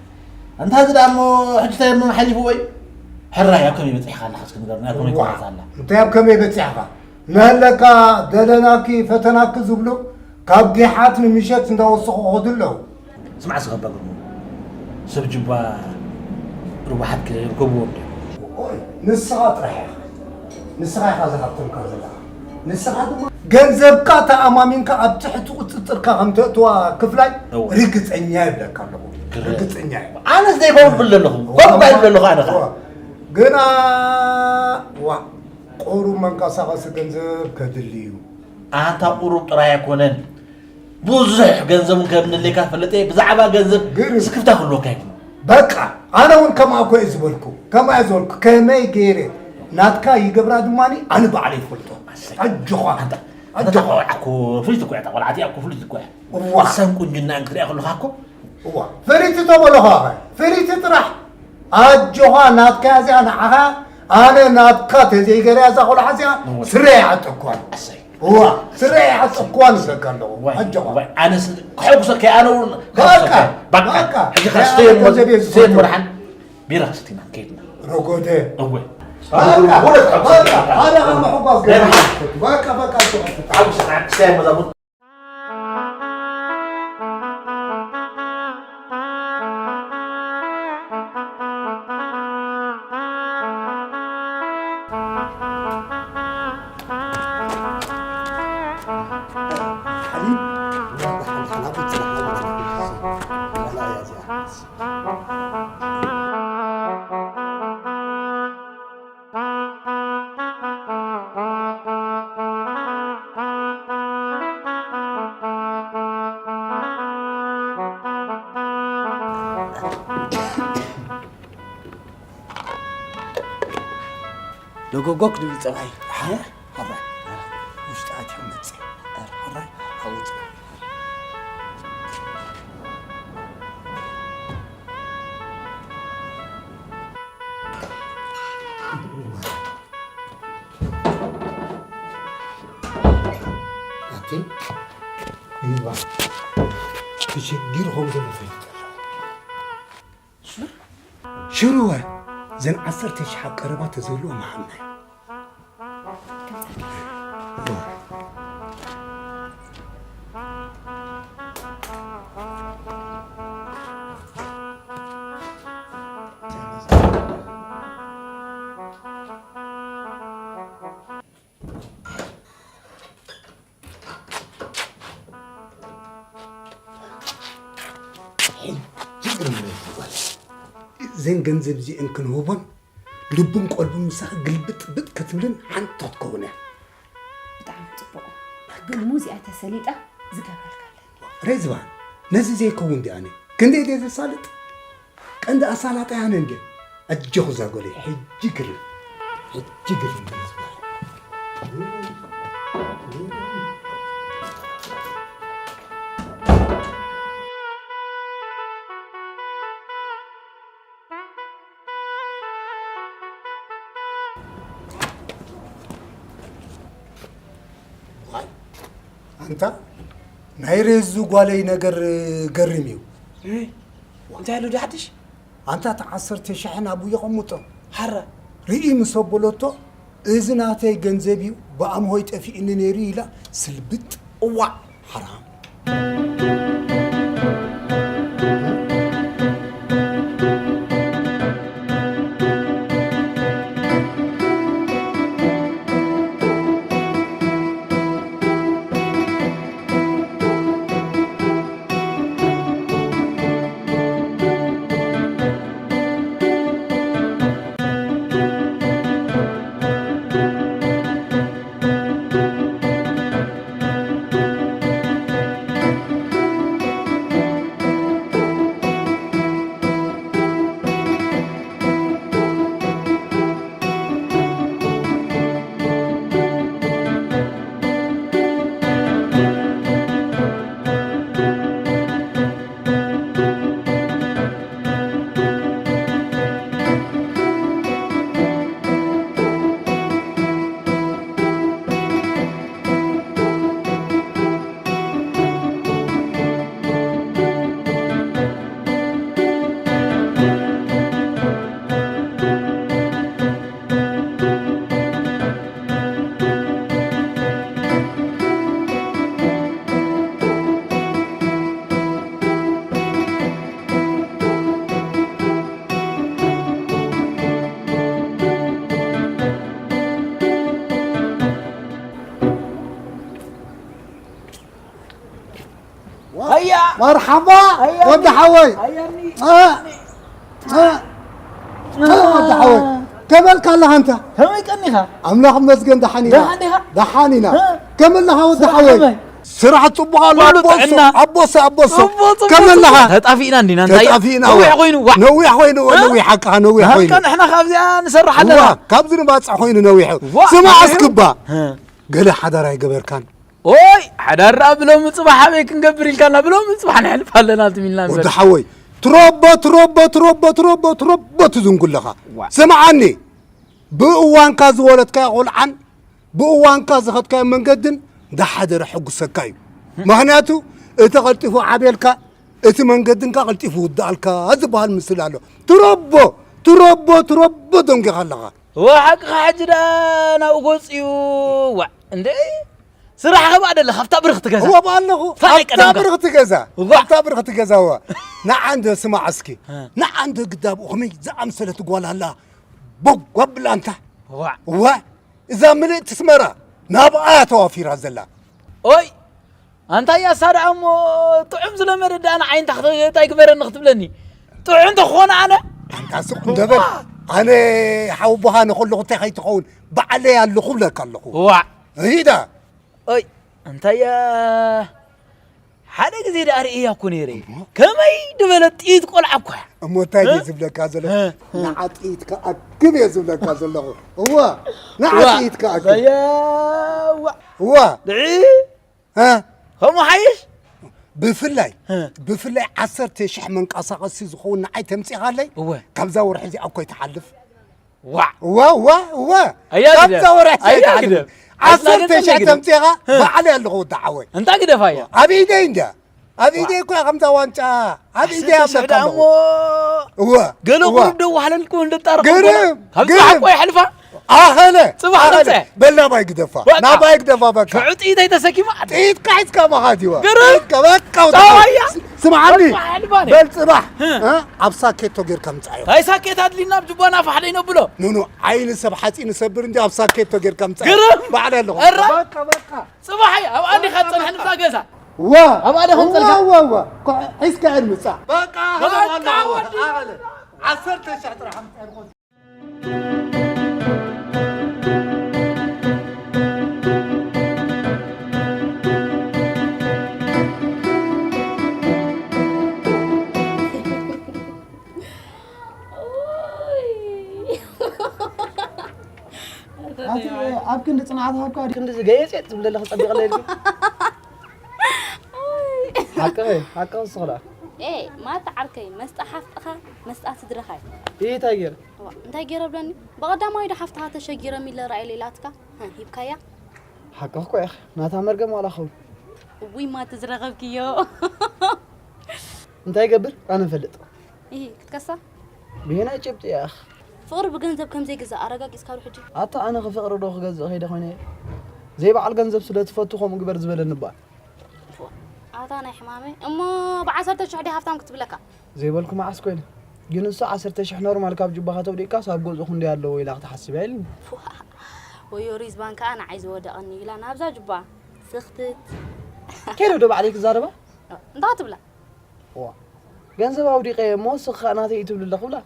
ኣንታ እዚ ደኣ እሞ ሕጂ እንታይ እሞ ሓሊፉ ወይ? ሕራይ ኣብ ከመይ በጺሕካ ኣለኻ እስኪ ንገርኒ፣ ኣብ ከመይ ዋ፣ ትጓዓዝ ኣላ? እንታይ ኣብ ከመይ በጺሕካ? መህለካ፣ ደለናኪ፣ ፈተናኪ ዝብሉ ካብ ጊሓት ንምሸት እንዳወሰኹ ክኸዱ ኣለዉ። ስማዕ እስከ ኣባ ግርሙ፣ ሰብ ጅባ ሩባ ሓትኪ ይርከብዎም ድዮም? ኦይ፣ ንስኻ ጥራሕ ኢኻ። ንስኻ ኢኻ ዝሃብተምካ ዘለኻ። ንስኻ ድማ ገንዘብካ ተኣማሚንካ ኣብ ትሕቲ ቁጽጽርካ ከም ተእትዋ ክፍላይ እወ። ርግጸኛ ይብለካ ኣለኹ። ግረ-፣ ርግጸኛ እየ። ኣነስ ዘይከውን እብል ኣለኹ። እወ። ኮፍ እባ ይብል ኣለኹ ኣነ ኸኣ። እወ። ግና፣ ዋ፣ ቁሩብ መንቀሳቐሲ ገንዘብ ከድሊ እዩ። ኣንታ ቁሩብ ጥራይ ኣይኮነን። ብዙሕ ገንዘብ እውን ከም ንድሌካ ትፈልጥ እየ። ብዛዕባ ገንዘብ ግን ስክፍታ ክህልወካ ይብሉ። በቃ፣ ኣነ እውን ከምኣ እኮ እየ ዝበልኩ፣ ከምኣ እየ ዝበልኩ። ከመይ ገይረ ናትካ ይገብራ ድማ ኣነ ባዕለ ይፈልጦ። ኣጆኻ፣ ኣንታ ኣጆኻ። ቆልዓ እኮ ፍሉይ እኮ እያ፣ እታ ቆልዓ እቲኣ እኮ ፍሉይ እኮ እያ። እዋ። እሳን ቁንጅናን ክትሪኣ ከለኻ እኮ። እዋ፣ ፍልይቲ ተበሎ ኸዓ፣ ፍልይቲ ጥራሕ። ኣጆኻ፣ ናትካ እዚኣ ንዓኻ፣ ኣነ ናትካ ተዘይገርያ እዛ ቆልዓ እዚኣ እዋ። ስረ ይዓጠኳን። ኣሰይ። እዋ፣ ስረ ይዓጠኳን ዝብለካ ኣለኹ። ዋይ፣ ኣጆኻ። ዋይ፣ ኣነስ ክሕጉሰካ እየ፣ ኣነ እውን በቃ፣ ክሕጉሰካ እየ። በቃ፣ በቃ። ሕጂ ኸዓ ያ ስተየን ኣነ ገንዘብ እየ ስተየን ዝፈቱ። መድሓን ቢራ ሰቲና ከይድና። ረጎደ። እወ። በቃ፣ ወደ በቃ፣ ኣነ ከዓ ምሕጓስ ገይረ። በቃ፣ በቃ፣ በቃ። ተሓጉሰ፣ ስተየን መዛሙር። ሓሊብ፣ ሓላቡ፣ ዋላ እያ እዚኣ። ሎጎጎክ ድብል ጸባይ። ሓራይ። ውሽጢ ኣትዮም መጽእ። ሓራይ። ኣውጽእ። ኣቲ ይባ ተሸጊርኩም ዘሎ ፈሊጠ ኣለኹ። ሽሩወ ዘን ዓሰርተ ሺሕ ኣብ ቀረባ ተዘልዎ መሃብናይ። ዘን ገንዘብ እዚአን ክንህቦን ልቡን ቆልቡን ምሳኺ ግልብጥብጥ ክትብልን ሓንቲ ክትከውን እያ። ብጣዕሚ ጽቡቕ። ግን ሙዚያ ተሰሊጣ ዝገብረልካ ኣለኒ። ሬዝባን፣ ነዚ ዘይከውን ድኣነ ክንደይ ድየ ዘሳልጥ? ቀንዲ ኣሳላጣይ ኣነ እንድየ። ኣጆኹ እዛ ጓለይ፣ ሕጂ ግርም፣ ሕጂ ግርም እዩ ዝበሃል። ዋይ፣ ኣንታ ናይ ሬዙ ጓለይ ነገር ገርም እዩ። እይ፣ እንታይ ኣሎ ዶ ሓድሽ? ኣንታ እቲ ዓሰርተ ሽሕን ኣብኡ የቐምጦ። ሓራ። ርኢ ምስ ኣበለቶ፣ "እዚ ናተይ ገንዘብ እዩ፣ ብኣምሆይ ጠፊእኒ ነይሩ" ኢላ ስልብጥ። እዋእ! ሓራም። ሃያ! መርሓባ ሃያ! ወዲ ሓወይ! ሃያ! እ! እ! እ! ወዲ ሓወይ! ከመልካ ኣለኻ ኣንታ? ከመይ ቀኒኻ? ኣምላኽ ይመስገን ደሓን ኢና። ደሓን ዲኻ? ደሓን ኢና። እ! ከመይ ኣለኻ ወዲ ሓወይ? ከመይ? ስራሕ ጽቡቕ ኣሎ። ኩሉ ኣቦሶ፣ ጥዕና። ኣቦሶ፣ ኣቦሶ። ጽቡቕ፣ ጽቡቕ፣ ከመለኻ? ጽቡቕ። ተጣፊእና እንዲና፣ እንታይ? ተጣፊእና፣ ነዊሕ ዋ። ኮይኑ፣ ዋ። ነዊሕ ኮይኑ፣ ዋ፣ እ? ነዊሕ ሓቅኻ፣ ነዊሕ ኣሃ፣ ኮይኑ። ንሕና ካብዚኣ ንሰርሕ ኣለና። እዋ፣ ካብዚ ንባጽዕ ኮይኑ ነዊሕ። ዋ፣ ስማዕ ነዊሕ። እስክባ። እ። ገለ ሓዳር ኣይገበርካን? ኦይ፣ ሓዳር ደኣ ብሎሚ ጽባሕ ኣበይ ክንገብር ኢልካና? ብሎሚ ጽባሕ ነሕልፍ ኣለና፣ ትም ኢልና ንበል። ወዲ ሓወይ፣ ትሮቦ፣ ትሮቦ፣ ትሮቦ፣ ትሮቦ፣ ትሮቦ ትዝንጉ ኣለኻ። ዋ። ስምዓኒ፣ ብእዋንካ ዝወለድካዮ ቆልዓን ብእዋንካ ዝኸድካዮ መንገድን እንዳሓደረ ሕጉሰካ እዩ። ምኽንያቱ፣ እቲ ቀልጢፉ ዓብየልካ፣ እቲ መንገድንካ ቀልጢፉ ውድኣልካ ዝበሃል ምስል ኣሎ። ትሮቦ፣ ትሮቦ፣ ትሮቦ ደንጊኻ ኣለኻ። እወ፣ ሓቅኻ፣ ሕጂ ደኣ ናብኡ ገጹ እዩ። ዋዕ፣ እንደ ስራሕ ኸባ ደለ፣ ካብታ ብርኽቲ ገዛ። እወ፣ በኣለኹ። ፋይ ኣብታ ቀደምካ። ብርኽቲ ገዛ። እዋ። ኣብታ ብርኽቲ ገዛ፣ እወ። ንዓ እንደ ስማዕ እስኪ። እ። ንዓ እንደ ግዳብኡ ኸመይ ዝኣምሰለት ጓል ኣላ። ቦግ ኣብላ ኣንታ። እዋ። እዋ። እዛ ምልእቲ ኣስመራ ናብኣ እያ ተዋፊራ ዘላ። ኦይ፣ ኣንታ እያ እሳ ደኣ እሞ ጥዑም ዝለመደ ደኣ ንዓይ እንታ ክተ-፣ እንታይ ግበረኒ ክትብለኒ? ጥዑም እንተኾነ ኣነ ኣንታ ስቕ እንደ በል። ኣነ ሓወቦኻ ንኸለኹ እንታይ ከይትኸውን ባዕለይ ኣለኹ እብለካ ኣለኹ። ዋዕ። ሂዳ። ኦይ፣ ኣንታ እያ ሓደ ግዜ ደኣ ርእያ እኮ ነይረ። እሞ? ከመይ ዝበለ ጥይት ቆልዓ እኮ እያ። እሞ እንታይ እ? ድየ ዝብለካ ዘለኹ? እ፣ እ። ንዓ ጥይት ክኣክብ እየ ዝብለካ ዘለኹ። እዋ፣ ንዓ እዋ። ጥይት ክኣክብ። ዘየዋ። እዋ። ድዒ? እ? ከምኡ ሓይሽ? ብፍላይ፣ እ። ብፍላይ ዓሰርተ ሽሕ መንቀሳቐሲ ዝኸውን ንዓይ ተምጺኻለይ? እወ። ካብዛ ወርሒ እዚኣ እኮ ይትሓልፍ። ዋዕ። እወ፣ እወ፣ እወ። ኣያ ግደፍ። ካብዛ ወርሒ ኣያ ኣይትሓልፍ። ግደፍ። ዓሰርተ ሽሕ ኣይትናገር ተምጺኻ እ። ባዕለይ ኣለኹ ወዲ ሓወይ። እንታይ ግደፍ ኣያ? ኣብ ኢደይ እንድያ። ኣብ ኢደይ እኮ እያ ከምዛ ዋንጫ። ኣብ ኢደይ ዓሰርተ ሽሕ ኣምለካ ደኣ ኣለኹ። እሞ እወ፣ ገለ እወ። ቁሩብ ደው ሃለልኩ እንደ ጣርኩ ግርም፣ እኮ። ካብ ግርም። ጽባሕ እኮ ይሕልፋ። ኣኸለ፣ ጽባሕ ኣኸለ። ነብሰ። በል ናባይ ግደፋ። በቃ። ናባይ ግደፋ በቃ። ሽዑ ጥይት ኣይተሰኪማ ዓዲ። ጥይት ካሒዝካ መኻት ይዋ። ግርም። ጥይትካ በቃ ውጣ። ጸባያ። ስምዓኒ። በቃ ኣልባኒ። በል ጽባሕ። እ። እ? ኣብ ሳኬቶ ጌርካ ምጻዮ። ታይ ሳኬት ኣድሊና ኣብ ጅባና ፋሕ ደይነብሎ። ኖ፣ ኖ፣ ዓይኒ ሰብ ሓጺን ይሰብር እንጂ ኣብ ሳኬቶ ጌርካ ምጻዮ። ግርም። ባዕለይ ኣለኹ። እረ። በቃ፣ በቃ። ጽባሕ እያ። ኣብ ኣንዲኻ ጽንሕ ንብዛ ገዛ። ዋ። ኣብ ኣደ ከምጸልካ። ዋ፣ ዋ፣ ዋ። ኮ-፣ ሒዝካ እየ ምጻእ። በቃ፣ በቃ፣ ኸለል፣ ኸለል፣ ወዲ። ኸለል። ዓሰርተ ሽሕ ጥራሕ ኣምጻእ። ኣቲ ኣብ ክንዲ ጽንዓት ሃብካ ድዩ ክንዲ ዝገየጸ ትብለለኺ ጸቢቕለይ ኢልኪ? ሓቅኺ፣ ሓቅኺ ንስኺ ደኣ። ኤ፣ ማታ ዓርከይ፣ መስጣ ሓፍትኻ፣ መስጣ ስድራኻ እዩ። ይህ እንታይ ገይረ? እዋ፣ እንታይ ገይረ ብለኒ? ብቐዳማዊ ዶ ሓፍትኻ ተሸጊሮም ኢለ ራእየ ኢላትካ? ሀ፣ ሂብካያ? ሓቅኺ እኮ ኢኺ። ናታ መርገም ዋላ ኸውን። እውይ፣ ማቲ ዝረኸብክዮ። እንታይ ይገብር? ኣነ እፈልጥ። ይህ፣ ክትከሳ? ብሄናይ ጭብጢ ኢኺ። ፍቕሪ ብገንዘብ ከም ዘይግዛእ ኣረጋጊጽካ ዶ ሕጂ? ኣታ ኣነ ኸ ፍቕሪ ዶ ክገዝእ ከይደ ኮይነ? ዘይበዓል ገንዘብ ስለ ትፈቱ ከምኡ ግበር ዝበለኒ እባ። ኣታ ናይ ሕማመይ። እሞ ብዓሰርተ ሽሕ ድየ ሃብታም ክትብለካ? ዘይበልኩ መዓስ ኮይነ? ግን እሱ ዓሰርተ ሽሕ ኖርማል ካብ ጁባኻ ተውዲእካስ ኣብ ገዝኡ ክንደይ ኣለዎ ኢላ ክትሓስብ እያ ኢልኒ። ፉኣ። ወዮ ሪዝባን ከኣ ንዓይ ዝወደቐኒ ኢላ ናብዛ ጁባ ስኽትት። ከይደ ዶ ባዕለይ ክዛረባ? እንታይ ትብላ? ዋ። ገንዘብ ኣውዲቐ እሞ ስኻ ናተይ እዩ ትብሊ ኣለኹ ብላ።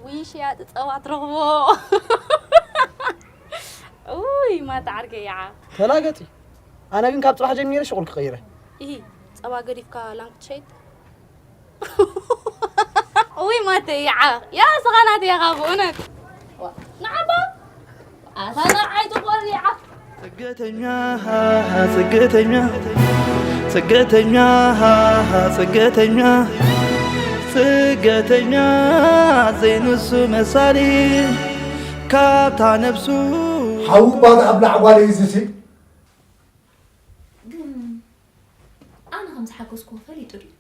ውይ ሽያጢ ጸባ ትረኽቦ። ውይ ማታ ዓርከይ ይዓ። ተላገጺ። ኣነ ግን ካብ ጽባሕ ጀሚረ ሽቁል ክቐይረ። ኢሂ፣ ጸባ ገዲፍካ ላም ክትሸይጥ? ውይ ማተ ይዓ። ያ ስኻ ናተይ ኢኻ ብእውነት። ንዓባ ኣታ ንዓይ ትኾር ይዓ። ጽገተኛ፣ ጽገተኛ፣ ጽገተኛ፣ ጽገተኛ፣ ጽገተኛ፣ ዘይንሱ መሳሊ ካብታ ነብሱ። ሓዊ ባዳ ኣብ ላዕባለ እዩ ዝሲ። ግን ኣነ ከም ዝሓገዝኩዎ ፈሊጡ ድዩ?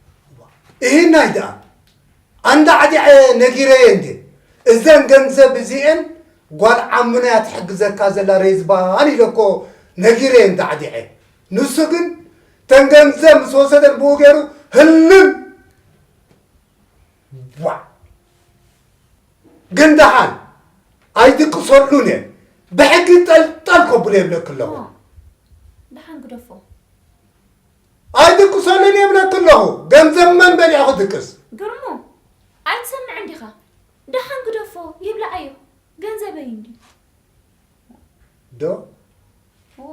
እሂናይ ደኣ ኣንዳዕዲዐ ነጊረየ እንዴ፣ እዘን ገንዘብ እዚኤን ጓል ዓምና እያ ትሕግዘካ ዘላ ሬዝባን ኢለ እኮ ነጊረየ እንዳዕዲዐ። ንሱ ግን ተን ገንዘብ ምስ ወሰደን ብኡ ገይሩ ህልም። ዋዕ! ግን ደሓን ኣይድቅሰሉን እየ። ብሕጊ ጠልጠል ከብሎ የብለኪ ኣለኹ። ዋ! ደሓን ግደፎ። ኣይድቅሰሉን እየ እብለኪ ኣለኹ። ገንዘብ መን በሊዑ ክድቅስ? ግርሙ፣ ኣይትሰምዕን ዲኻ? ደሓን ግደፎ፣ ይብላዓዮ። ገንዘበይ እንድዩ። ዶ? እዋ።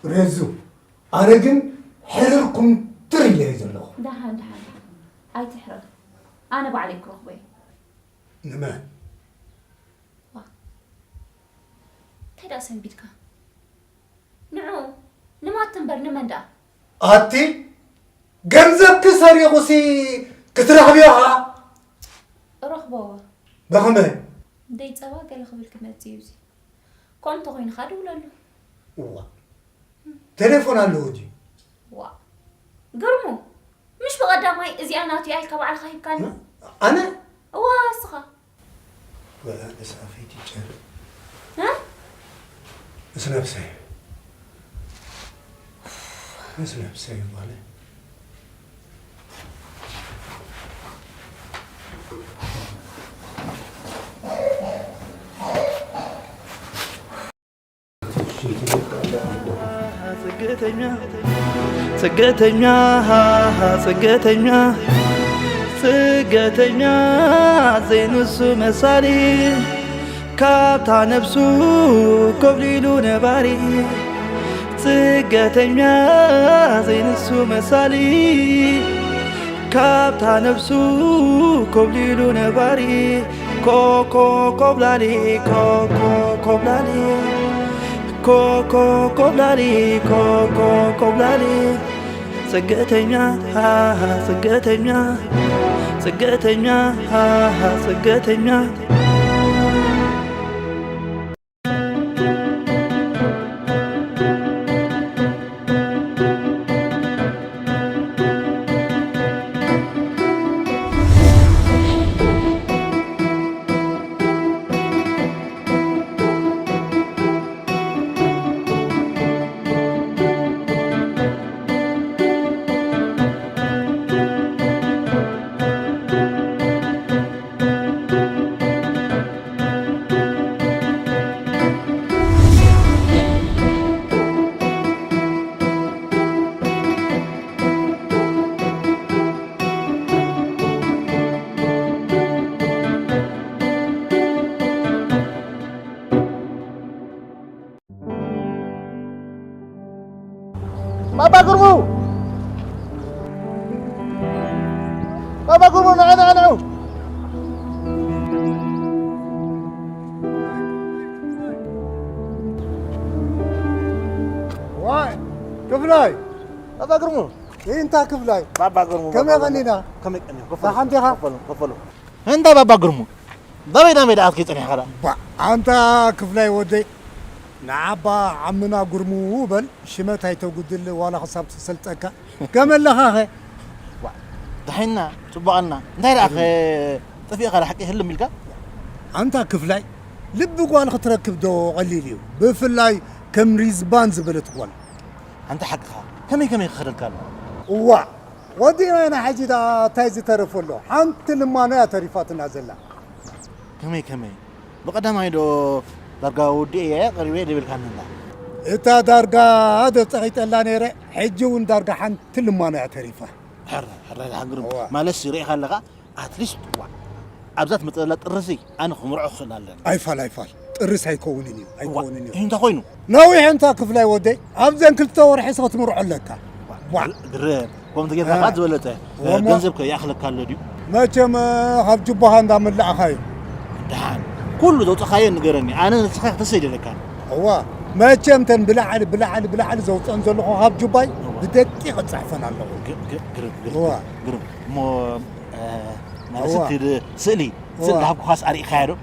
ሬዙ፣ ኣነ ግን ሕርር ኩምትር ኢለ እየ ዘለኹ። ደሓን፣ ደሓን፣ ደሓን። ኣይትሕረር። ኣነ ባዕለይ ክረኽቦ እየ። ንመን? ዋ። እንታይ ደኣ ሰንቢድካ? ንዑ፣ ንማቲ እምበር ንመን ደኣ? ኣቲ፣ ገንዘብኪ ሰሪቑሲ ክትረኽብዮ ኸኣ? እረኽቦ። ብኸመይ? ደይ ጸባ ገለ ክብል ክመጽእ እዩ እዚ። ከምኡ እንተኾይኑ ኸኣ ደውለሉ። እዋ። ቴሌፎን ኣለዎ ድዩ? ዋ። ግርሙ፣ ምሽ ብቐዳማይ እዚኣ ናቱ እያ ኢልካ ባዕልኻ ሂብካኒ? ኣነ? እዋ፣ እስኻ። ወላ ነስኣፈይቲ ጨር። እ? እስነፍሰይ። እስነፍሰይ ማለት። ጽገተኛ፣ ጽገተኛ፣ ጽገተኛ፣ ጽገተኛ ዘይንሱ መሳሊ፣ ካብታ ነብሱ ኮብሊሉ ነባሪ። ጽገተኛ ዘይንሱ መሳሊ፣ ካብታ ነብሱ ኮብሊሉ ነባሪ። ኮኮ ኮብላሊ፣ ኮኮ ኮብላሊ፣ ኮኮ ኮብላሊ፣ ኮኮ ኮብላሊ። ጽገተኛ፣ ሃሃ፣ ጽገተኛ፣ ጽገተኛ፣ ሃሃ፣ ጽገተኛ። ባባ ግርሙ! ባባ ግርሙ፣ ንዑ፣ ንዑ፣ ንዑ! ዋይ፣ ክፍላይ! ባባ ግርሙ! ይንታ ክፍላይ! ባባ ግርሙ፣ ከመይ ባባ ግርሙ። ቀኒና? ከመይ ቀኒና? ከፈሉ፣ ደሓን ዲኻ? ከፈሉ፣ ከፈሉ። እንታ ባባ ግርሙ፣ በበይ ናበይ ደኣ ኣትኪ ጸኒሕካ ደኣ? ባ፣ ኣንታ ክፍላይ ወደይ፣ ንዓባ ዓምና ግርሙ በል፣ ሽመት ኣይተጉድል፣ ዋላ ክሳብ ትሰልጠካ። ከመይ ኣለኻኸ? ዋ፣ ደሓንና፣ ጽቡቕ ኣልና። እንታይ ደኣኸ፣ ጠፊእካ ደኣ ሓቂ ህልም ኢልካ? ኣንታ ክፍላይ፣ ልቢ ጓል ክትረክብ ዶ ቀሊል እዩ? ብፍላይ ከም ሪዝባን ዝበለት ጓል። ኣንታ ሓቅኻ፣ ከመይ ከመይ ክኸደልካ ኣሎ? እዋ፣ ወዲ ናይና ሕጂ ደኣ እንታይ ዝተረፎ ኣሎ? ሓንቲ ልማኖ እያ ተሪፋትና ዘላ። ከመይ ከመይ? ብቐዳማይ ዶ ዳርጋ ወዲኤ እየ ቀሪበ እየ ደቢልካኒ እንዳ? እታ ዳርጋ ዶ ጸቒጠላ ነይረ፣ ሕጂ እውን ዳርጋ ሓንቲ ልማኖ እያ ተሪፋ። ሕራይ፣ ሕራይ ደሓን ግርም። እዋ። ማለትሲ ርኢኻ ኣለኻ፣ ኣትሊስት፣ ዋ፣ ኣብዛ ትመጽእ ዘላ ጥርሲ ኣነ ክምርዖ ክኽእል ኣለኒ። ኣይፋል፣ ኣይፋል። ጥርስ ኣይከውንን እዩ፣ ዋ፣ ኣይከውንን እዩ። እንታይ ኮይኑ? ነዊሕ እንታ ክፍላይ ወደይ፣ ኣብዘን ክልተ ወርሒ እስኸ ትምርዖ ኣለካ። ዋ። ግርም፣ ከምቲ ጌርካ እ። ባት ዝበለጸ፣ እ፣ ወሞ- ገንዘብ ከ ይኣኽለካ ኣሎ ድዩ? መቸም፣ እ፣ ካብ ጁባኻ እንዳመላእኻ እዩ። ደሓን፣ ኩሉ ዘውጻኻዮ ንገረኒ፣ ኣነ ንስኻ ክተሰይደለካ። እዋ፣ መቸም ተን ብላዕሊ፣ ብላዕሊ፣ ብላዕሊ ዘውጸን ዘለኹ ካብ ጁባይ እዋ። ብደቂቕ እጽሕፈን ኣለኹ። ግ-፣ ግ-፣ ግርም፣ ግርም፣ እዋ። ግርም። እሞ፣ እ፣ ማለት እዋ። እቲ ድ-፣ ስእሊ፣ ስእሊ እዋ። ዝሃብኩኻስ ኣርኢኻዮ ዶ?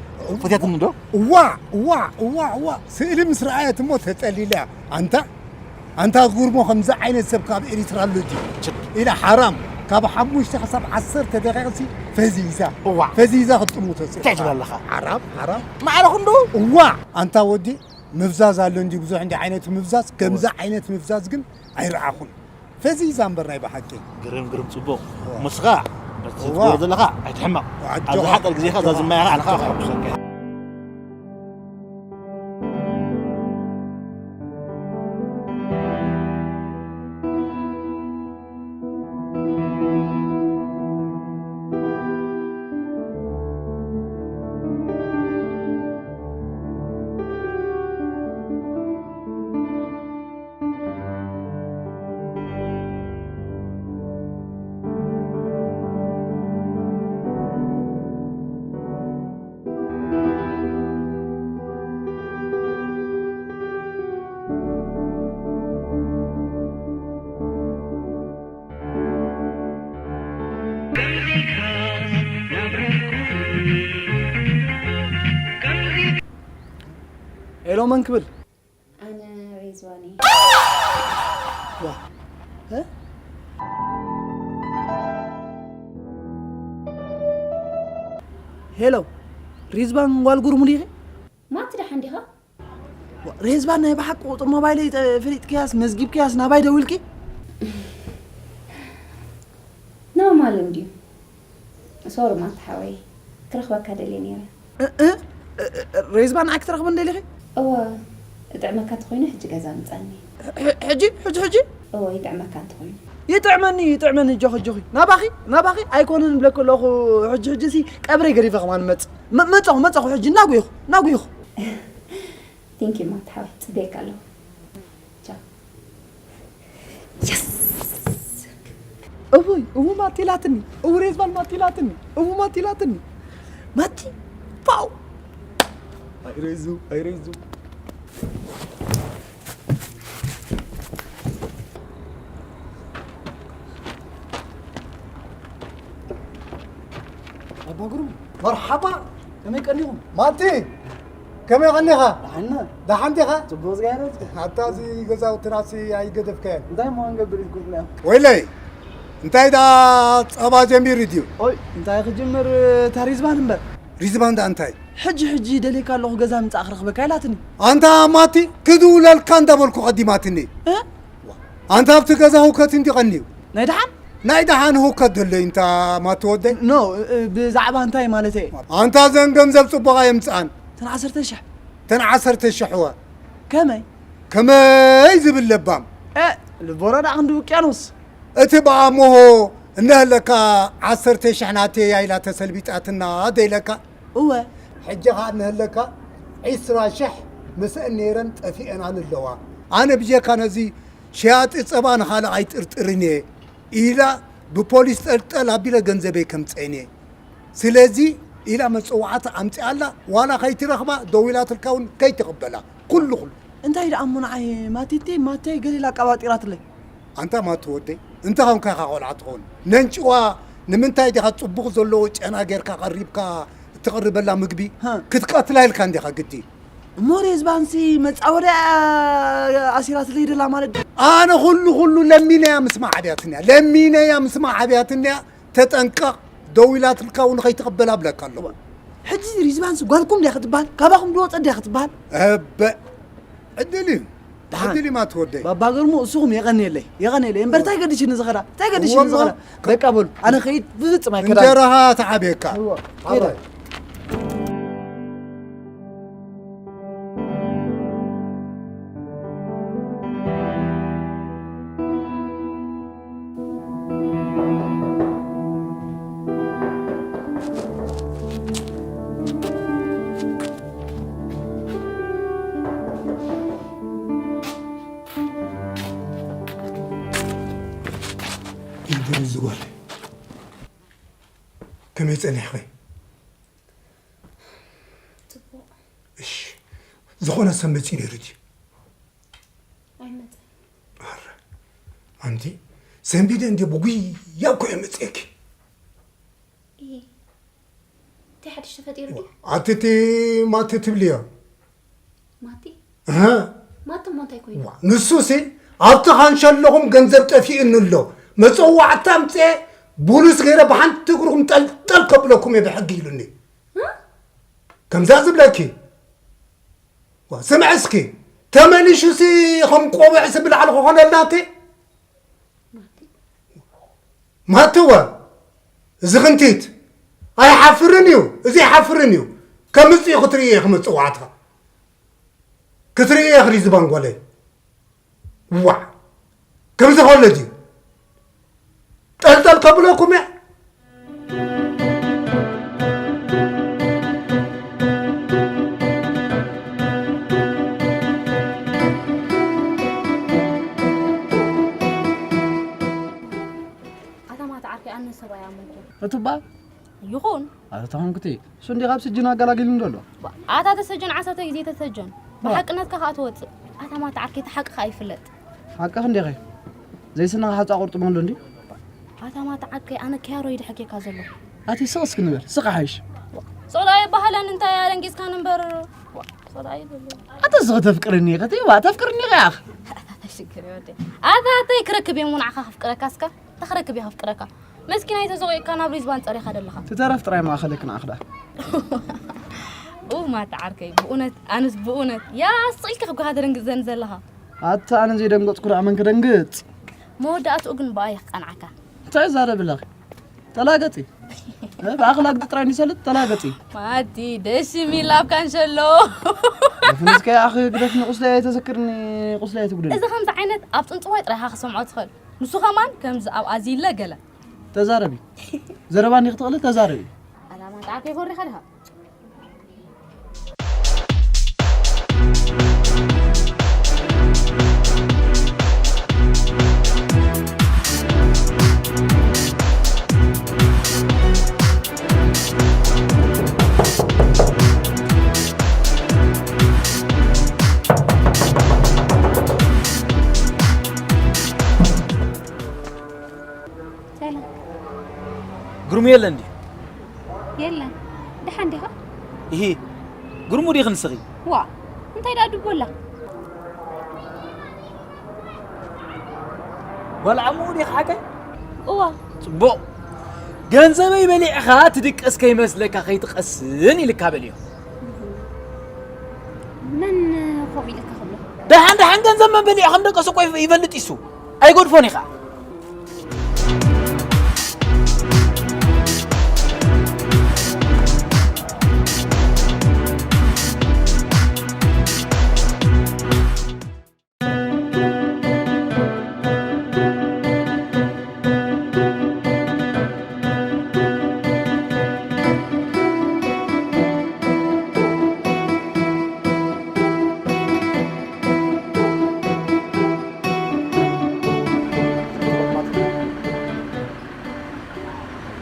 ፈትያትኒ ዶ? እዋ፣ እዋ፣ እዋ፣ እዋ። ስእሊ ምስ ረኣየት እሞ ተጸሊላ። ኣንታ፣ ኣንታ ጉርሞ ከምዚ ዓይነት ሰብ ካብ ኤሪትራ ኣሎ ድዩ? ችክ። ኢላ ሓራም። ካብ ሓሙሽተ ክሳብ ዓሰርተ ደቂቕሲ ፈዚዛ። እዋ። ፈዚዛ ክትጥሙ ተጽእ። እንታይ ትብል ኣለኻ? ሓራም፣ ሓራም። ማዕረ ክንዱ? እዋ፣ ኣንታ ወዲ ምፍዛዝ ኣሎ እንዲ ብዙሕ እንዲ ዓይነት ምፍዛዝ፣ ከምዚ እዋ። ዓይነት ምፍዛዝ ግን ኣይረኣኹን። ፈዚዛ እምበር ናይ ብሓቂ። ግርም፣ ግርም፣ ጽቡቕ። እዋ። እሞ እስኻ በቲ እዋ። ትገብሮ ዘለኻ ኣይትሕመቕ። ኣጆኻ። ኣብዚ ሓጺር ግዜኻ እዛ ኣጆኻ። ዝማያኻ ኣነኻ ኣጆኻ። ከሐጉሰካ እየ። ሄሎ፣ መን ክብል? ኣነ ሬዝዋን እየ። ዋ እ? ሄሎ፣ ሪዝባን ጓል ጉርሙ ዲኺ? ማቲ ደሓን ዲኻ? ዋ፣ ሬዝባን ናይ ብሓቂ ቁጽሪ ሞባይለይ ጠ-፣ ፈሊጥክያስ መዝጊብክያስ ናባይ ደዊልኪ? ኖርማል እንድዩ። ሶሪ ማቲ ሓወይ፣ ክረኽበካ ደልየ ነይረ። እ፣ እ፣ እ፣ እ፣ ሬዝባን ንዓኪ ትረኽብኒ ደሊኺ? እወ፣ እጥዕመካ እንተኾይኑ ሕጂ ገዛ ምጻኒ። ሕ-፣ ሕጂ? ሕጂ፣ ሕጂ? እወ፣ ይጥዕመካ እንተኾይኑ። ይጥዕመኒ፣ ይጥዕመኒ፣ ጆኺ፣ ጆኺ። ናባኺ፣ ናባኺ ኣይኮነን ብለኪ ኣለኹ። ሕጂ፣ ሕጂ ሲ ቀብረይ ገዲፈ ከማን መጽ-፣ መ-፣ መጻኹ፣ መጻኹ፣ ሕጂ እናጉየኹ፣ እናጉየኹ። ቲንክ ዩ ማቲ ሓወይ፣ ጽበየካ ኣለኹ። ቻው። የስ! እውይ፣ እው ማቲ ኢላትኒ፣ እው ሬዝባን ማቲ ኢላትኒ፣ እው ማቲ ኢላትኒ። ማቲ፣ ፓው! ኣይረይዙ፣ ኣይረይዙ። ኣባ ግሩም፣ መርሓባ፣ ከመይ ቀኒኹም? ማቲ፣ ከመይ ቀኒኻ? ደሓን፣ ደሓን ዲኻ? ጽቡቕ፣ እግዚኣብሔር ይመስገን። ኣታ፣ እዚ ገዛውትናሲ ኣይገደፍካዮን። እንታይ እሞ ክንገብር ኢልኩምና? ወይለይ፣ እንታይ ደኣ ጸባ ጀሚሩ ድዩ? ኦይ፣ እንታይ ክጅምር፣ እታ ሪዝባን እምበር። ሪዝባን ደኣ እንታይ? ሕጂ፣ ሕጂ ደልየካ ኣለኹ፣ ገዛ ምጻእ ክረኽበካ ኢላትኒ። ኣንታ ማቲ፣ ክድውለልካ እንዳበልኩ ቀዲማትኒ። እ? ኣንታ ኣብቲ ገዛ ህውከት እንዲ ቀንዩ። ናይ ደሓን? ናይ ደሓን ህውከት ደሎ እዩ እንታ ማቲ ወደይ። ኖ፣ እ፣ እ፣ ብዛዕባ እንታይ ማለት እየ? ኣንታ ዘን ገንዘብ ጽቡቕ ኣየምጽኣን። ተን ዓሰርተ ሽሕ። ተን ዓሰርተ ሽሕ እወ። ከመይ? ከመይ ዝብል ለባም። እ፣ ልቦና ደኣ ክንዲ ውቅያኖስ። እቲ ብኣሞሆ እነህለካ ዓሰርተ ሽሕ ናተይ እያ ኢላ ተሰልቢጣትና ደይለካ። እወ። ሕጂ ኸኣ እነህለካ ዒስራ ሽሕ ምስአን ነይረን ጠፊአናን ኣለዋ። ኣነ ብጀካ ነዚ ሸያጢ ጸባ ንኻልእ ኣይጥርጥርን እየ ኢላ ብፖሊስ ጠልጠል ኣቢለ ገንዘበይ ከምጽአን እየ። ስለዚ ኢላ መጸዋዕታ ኣምጺኣላ፣ ዋላ ከይትረኽባ ደዊላትልካ እውን ከይትቕበላ። ኩሉ ኩሉ። እንታይ ደኣ እሞ ንዓይ ማቲቲ ማተይ ገሊላ ኣቃባጢራትለይ። ኣንታ ማቲ ወደይ፣ እንታይ ኾንካ ኢኻ ቆልዓ ትኸውን? ነንጭዋ ንምንታይ ዲኻ ጽቡቕ ዘለዎ ጨና ጌርካ ቀሪብካ እትቕርበላ ምግቢ ሃ። ክትቀትላ ኢልካ እንዲኻ ግዲ? እሞ ሬዝባንሲ መጻወድያ ኣሲራትለይ ደላ ማለት ድዩ? ኣነ ኩሉ ኩሉ ለሚነያ ምስ መዓብያትንያ፣ ለሚነያ ምስ መዓብያትንያ ተጠንቀቕ፣ ደዊላትልካ እውን ከይትቕበላ እብለካ ኣለኹ። ሕጂ ሪዝባንሲ ጓልኩም ድያ ክትበሃል? ካባኹም ዝወጸት ድያ ክትበሃል? እበ ዕድል እዩ። ደሓን። ዕድል እዩ ማቲ ወደይ። ባባ ግርሙ፣ እስኹም የቐንየለይ፣ የቐንየለይ። እምበር እንታይ ገዲሽኒ ዝኸዳ? እንታይ ገዲሽኒ እወ፣ ዝኸዳ? እወ። በቃ በሉ፣ ኣነ ኸይድ ብፍጽም ኣይከዳን። እንጀራኻ ተዓብየካ። እወ፣ ኸይደ። ሓራይ። ይድሪ ዝጎል ከመይ ጸኒሕኺ? ጽቡቕ። እሺ፣ ዝኾነ ሰብ መጺኡ ነይሩ ድዩ? ኣይመጸን። ኣረ፣ ኣንቲ ሰንቢደ እንዲ ብጉያ እኮ እየ መጺኤኪ። እይ፣ እንታይ ሓድሽ ተፈጢሩ ድዩ? ኣቲ እቲ ማቲ ትብልዮ? ማቲ? እህ። ማቲ እሞ እንታይ ኮይኑ? ዋ፣ ንሱሲ ኣብቲ ካንሸለኹም ገንዘብ ጠፊእኒ ኣሎ። መጸዋዕታ ኣምጽኤ ቡሉስ ገይረ ብሓንቲ እግርኹም ጠልጠል ከብለኩም እየ ብሕጊ ኢሉኒ። እ? ከምዛ ዝብለኪ። ዋ፣ ስምዒ እስኪ። ተመሊሹሲ ከም ቆብዕሲ ብላዕሊ ክኾነልና እቲ? ማቲ? ማትወ፣ እዚ ክንቲት ኣይሓፍርን እዩ፣ እዚ ኣይሓፍርን እዩ። ከምዚ እዩ ክትርኢ ኢኺ መጽዋዕትኻ። ክትርኢ ኢኺ ሪዝባን ጓለይ። ዋዕ! ከምዚ ከሎ ድዩ? ጠልጠል ከብለኩም እየ። ኣታ ማታ ዓርከይ ኣነ ሰብኣይ ኣመንኩ። እትባ ይኹን። ኣረ ተኾንኩቲ፣ እሱ እንዲኻ ኣብ ስጅን ኣገላጊሉ እንዶ ኣሎ። ኣታ ተሰጀን ዓሰርተ ግዜ ተሰጀን። ብሓቅነትካ ከኣ ትወጽእ። ኣታ ማታ ዓርከይ እቲ ሓቂ ከኣ ይፍለጥ። ሓቅኺ እንዲኺ። ዘይስና ሓጻ ቁርጥም ኣሎ እንዲ። ኣታ ማታ ዓርከይ ኣነ ክያሮ ይድሕኬካ ዘለኹ። ኣቲ ስቕ እስኪ ንበል፣ ስቕ ሓይሽ። ሶሎ ኣይባህለን እንታይ ኣደንጊጽካን እምበር። ኣታ እዚ ከተፍቅርኒ ኢኻ ትይዋ፣ ተፍቅርኒ ኢኻ ያኽ። ሽግር ወደ ኣታ ኣታ ክረክብ እዮም ንዓኻ ከፍቅረካ እስከ ተኽረክብ እየ ከፍቅረካ መስኪና የተዘወቅካ ናብ ሪዝባን ጸሪኻ ደለኻ። ትተረፍ ጥራይ ማእኸለክ ንዓኽ ዳ። ኡ ማታ ዓርከይ ብእውነት ኣንስ ብእውነት ያ ስቂልካ ክጓሃ ደንግዘን ዘለኻ። ኣታ ኣነ ዘይደንገጽኩ ደኣ መን ክደንግጽ? መወዳእትኡ ግን ብኣየ ክቀንዓካ። እንታይ ዛረብ ኣለኺ? ተላገጺ። እ፣ ብኣኽላግ ጥራይ ንሰልጥ ተላገጺ። ማቲ ደስ የሚል ኣብ ካንሸሎ። ፍንስከ ኣኺ ግደፍኒ ቁስለይ ኣይተዘክርኒ ቁስለይ ኣይትጉድኒ። እዚ ከምዚ ዓይነት ኣብ ጽንጽዋይ ጥራይ ኢኻ ክሰምዖ ትኽእል። ንሱ ከማን ከምዚ ኣብ ኣዚለ ገለ። ተዛረቢ። ዘረባ እንዲኽ ትኽእሊ ተዛረቢ። ኣላማ ጣዕከ ይፈሪኻ ድኻ? ሰላም። ግርሙ የለን ድዩ? የለን። ደሓን ዲኻ? እሂ፣ ግርሙ ዲኺ ንስኺ? ዋ፣ እንታይ ደኣ ድቦላ? ጓል ዓሙ ዲኻ ሓቀይ? እዋ። ጽቡቕ። ገንዘበይ በሊዕኻ ትድቅስ ከይመስለካ ከይትቐስን ኢልካ በልዮ። መን ከምኡ ኢልካ ከሎ? ደሓን ደሓን ገንዘብ መን በሊዑ ከም ደቀሰ እኮ ይፈልጥ እዩ እሱ። ኣይገድፎን እዩ ኸዓ።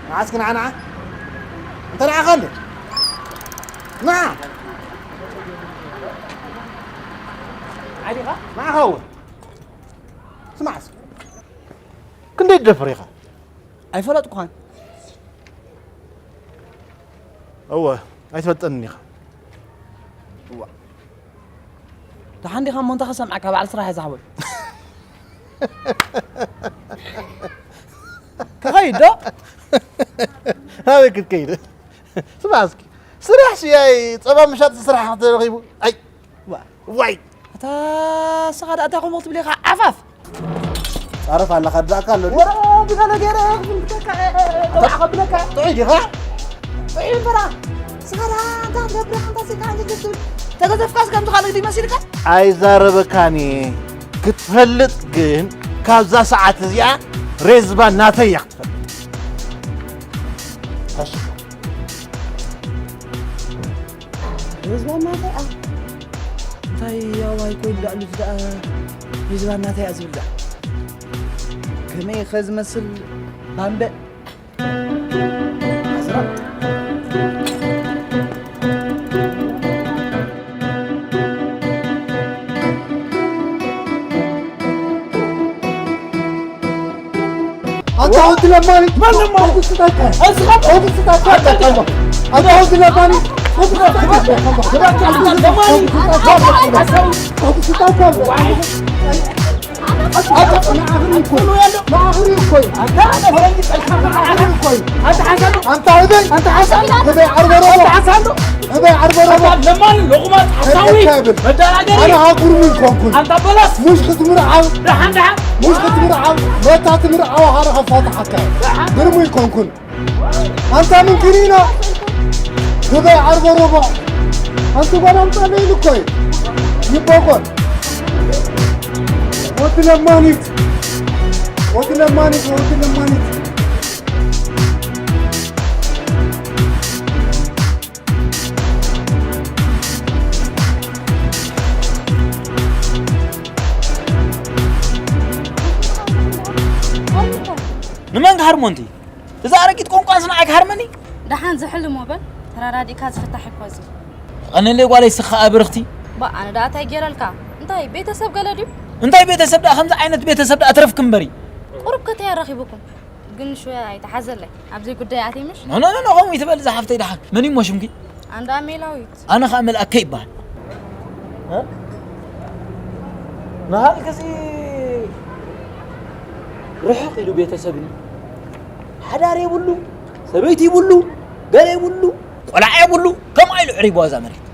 ንዓስኪ ንዓ ንዓ እንተ ንዓኻ እንደ ንዓ ንዓኻ እውን ስማዕስ ክንደይ ትደፍር ኢኻ? ኣይፈለጥኩኻን። እወ ኣይትፈልጠንን ኢኻ። እዋ ደሓን ዲኻ እሞ እንታይ ክሰምዓካ በዓል ስራሕ እየ ዝሓወይ። ክኸይድ ዶ? ኣበይ ክትከይድ? ስማዕ እስኪ ስራሕ ሽያይ ጸባ ምሻጥ ስራሕ ተረኺቡ ኣይ ዋ ዋይ ኣታ ስኻ ደኣ እንታይ ከምኡ ክትብል ኢኻ ዓፋፍ። ጻረፍ ኣለኻ ድኣካ ኣሎ። ወረ ቢኻ ነገረ ክብልካ ጥዑይ ዲኻ? ጥዑይ እምበራ ስኻ ደኣ እንታይ ትገብር ኢኻ እንታይ ስኢልካ እንታይ ትብል ተገዘፍካስ ከምዚ ካልእ ድዩ መሲልካ? ኣይዛረበካን እየ ክትፈልጥ ግን ካብዛ ሰዓት እዚኣ ሬዝባ ናተይ እያ ክትፈልጥ። ሬዝባ ናተይ እያ። እንታይ ኣዋይ ኮይን ዳዕሉት ደኣ ሬዝባ ናተይ እያ ዝብል ደኣ ከመይ ኸ ዝመስል ባምበ ኣዝራ ኣታ ወዲ ለማኒ መን ለማኒ? ወዲ ስታካ እስኻ ወዲ ስታካ ኣታ ወዲ ለማኒ ወዲ ስታካ ለማኒ ወዲ ስታካ ኣታ ንዓኽሪ እኮ ንዓኽሪ እኮ ኣታ ፈረንጂ ጸልካ ንዓኽሪ እኮ ኣታ ሓሳብ ኣንታ ህበይ ኣንታ ሓሳብ ህበይ ዓርበረቦ ኣታ ሓሳብ ህበይ ዓርበረቦ ለማኒ ሎቑማጽ ሓሳዊ ኣይተካብን። መዳራገሪ ኣነ ሃጉርሙ ይኮንኩን ኣንታ በለስ ሙሽ ክትምርዓው ደሓን ደሓን ሙሽ ክትምርዓው መታ ትምርዓው ሃረ ከፋታሓካ ደሓን ግርሙ ይኮንኩን። ኣንታ ምን ኪኒና ግበይ ዓርበ ሮቦ ኣንቲ ጓል ኣምጣለይ ኢሉ እኮ እዩ ይበቆል። ወዲ ለማኒት ወዲ ለማኒት ወዲ ለማኒት ንመን ክሃርሞ እንቲ? እዛ ኣረጊት ቆንቋንስ ንዓይ ክሃርመኒ? ደሓን ዝሕልሞ በል፣ ተራዳዲእካ ዝፍታሕ እኮ እዚ። ቀንለይ ጓለይ ስኻ ኣብርኽቲ። ባ ኣነ ደኣ እንታይ ገይረልካ? እንታይ ቤተሰብ ገለ ድዩ? እንታይ ቤተሰብ ደኣ ከምዚ ዓይነት ቤተሰብ ደኣ ትረፍክ እምበሪ። ቁሩብ ከተይ ኣራኺቡኩም። ግን ሽወ ኣይተሓዘለይ። ኣብዚ ጉዳይ ኣትይ ምሽ? ኖ ኖ ኖ ኖ ከምኡ ይትበል እዛ ሓፍተይ ደሓን። መን እሞ ሽምኪ? ኣንዳ ሜላዊት። ኣነ ኸኣ መልኣከ ይበሃል። እ? ንሃልክሲ ርሕቕ ኢሉ ቤተሰብኒ ሓዳር የብሉ፣ ሰበይቲ ይብሉ፣ ገለ ይብሉ፣ ቆልዓ የብሉ፣ ከምኣ ኢሉ ዕሪብዋ እዛ መሬት።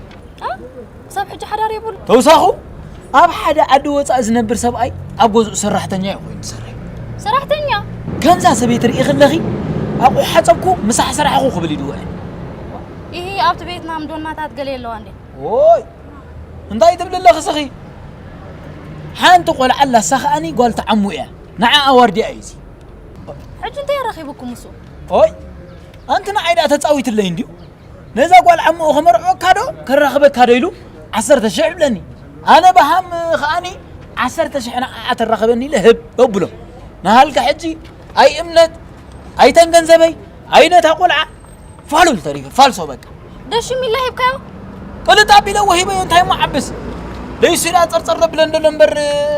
እ? ክሳብ ሕጂ ሓዳር የብሉ። ተውሳኹ ኣብ ሓደ ዓዲ ወፃኢ ዝነብር ሰብኣይ ኣብ ገዝኡ ሰራሕተኛ እዩ ኮይኑ ዝሰርሕ። ሰራሕተኛ? ከምዛ ሰበይቲ ርኢ ከለኺ ኣቑሑ ሓፀብኩ ምሳሕ ሰራሕኹ ክብል ይድውዐ። ይሄ ኣብቲ ቤትና ምዶናታት ገለ የለዋ እንዴ? ኦይ እንታይ ትብሊ ኣለኺ ስኺ? ሓንቲ ቆልዓ ኣላሳ ከኣኒ ጓል ተዓሙ እያ። ንዓ ኣዋርዲያ እዩ እዚ። ሕጂ እንታይ ረኺብኩም እሱ? ኦይ ኣንቲ ንዓይ ደኣ ተጻዊትለይ እንድዩ። ነዛ ጓል ዓምኡ ከመርዕወካ ዶ ከራኽበካ ዶ ኢሉ ዓሰርተ ሽሕ ይብለኒ። ኣነ በሃም ከኣኒ ዓሰርተ ሽሕ ንዓኣ ተራኽበኒ ኢለ ህብ እብሎ። ንሃልካ ሕጂ ኣይ እምነት ኣይተን ገንዘበይ ኣይነታ ቆልዓ ፋሉል ተሪፈ ፋልሶ በቃ። ደሽም ኢላ ሂብካዮ? ቅልጥ ኣቢለ ወሂበዮ እንታይ እሞ ዓብስ። ደይሱ ኢላ ጸርጸር ዘብለን ደሎ እምበር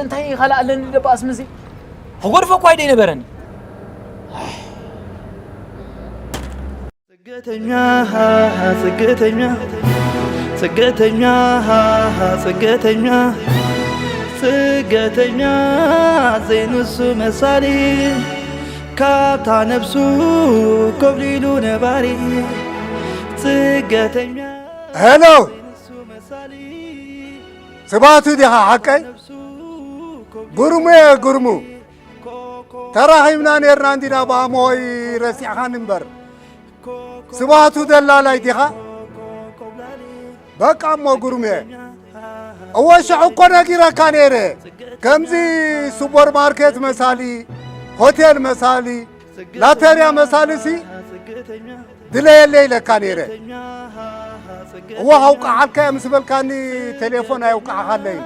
እንታይ ካልእ ኣለኒ ደባኣስ ምዚ። ክጎድፎ እኳ ኣይደይነበረኒ። ጽገተኛ፣ ጽገተኛ፣ ጽገተኛ፣ ጽገተኛ፣ ጽገተኛ፣ ዘይንሱ መሳሊ፣ ካብታ ነብሱ ኮብሊሉ ነባሪ። ጽገተኛ፣ ሄሎ፣ ዘይንሱ መሳሊ፣ ስባቱ ዲኻ ሓቀይ? ካብታ ነብሱ ኮብሊሉ ጉርሙየ፣ ጉርሙ። ተራኺብና ኔርና እንዲና ብኣሞይ ረሲዕኻኒ እምበር። ስብሃቱ ደላላይ ዲኻ? በቃ እሞ ጉርሜ፣ እወ ሽዑ እኮ ነጊረካ ነይረ። ከምዚ ሱፐርማርኬት መሳሊ፣ ሆቴል መሳሊ፣ ላተርያ መሳሊ ሲ ድለየለይ ኢለካ ነይረ። እወ ከውቃዓልካ እየ ምስ በልካኒ ቴሌፎን ኣየውቃዕኻለይን።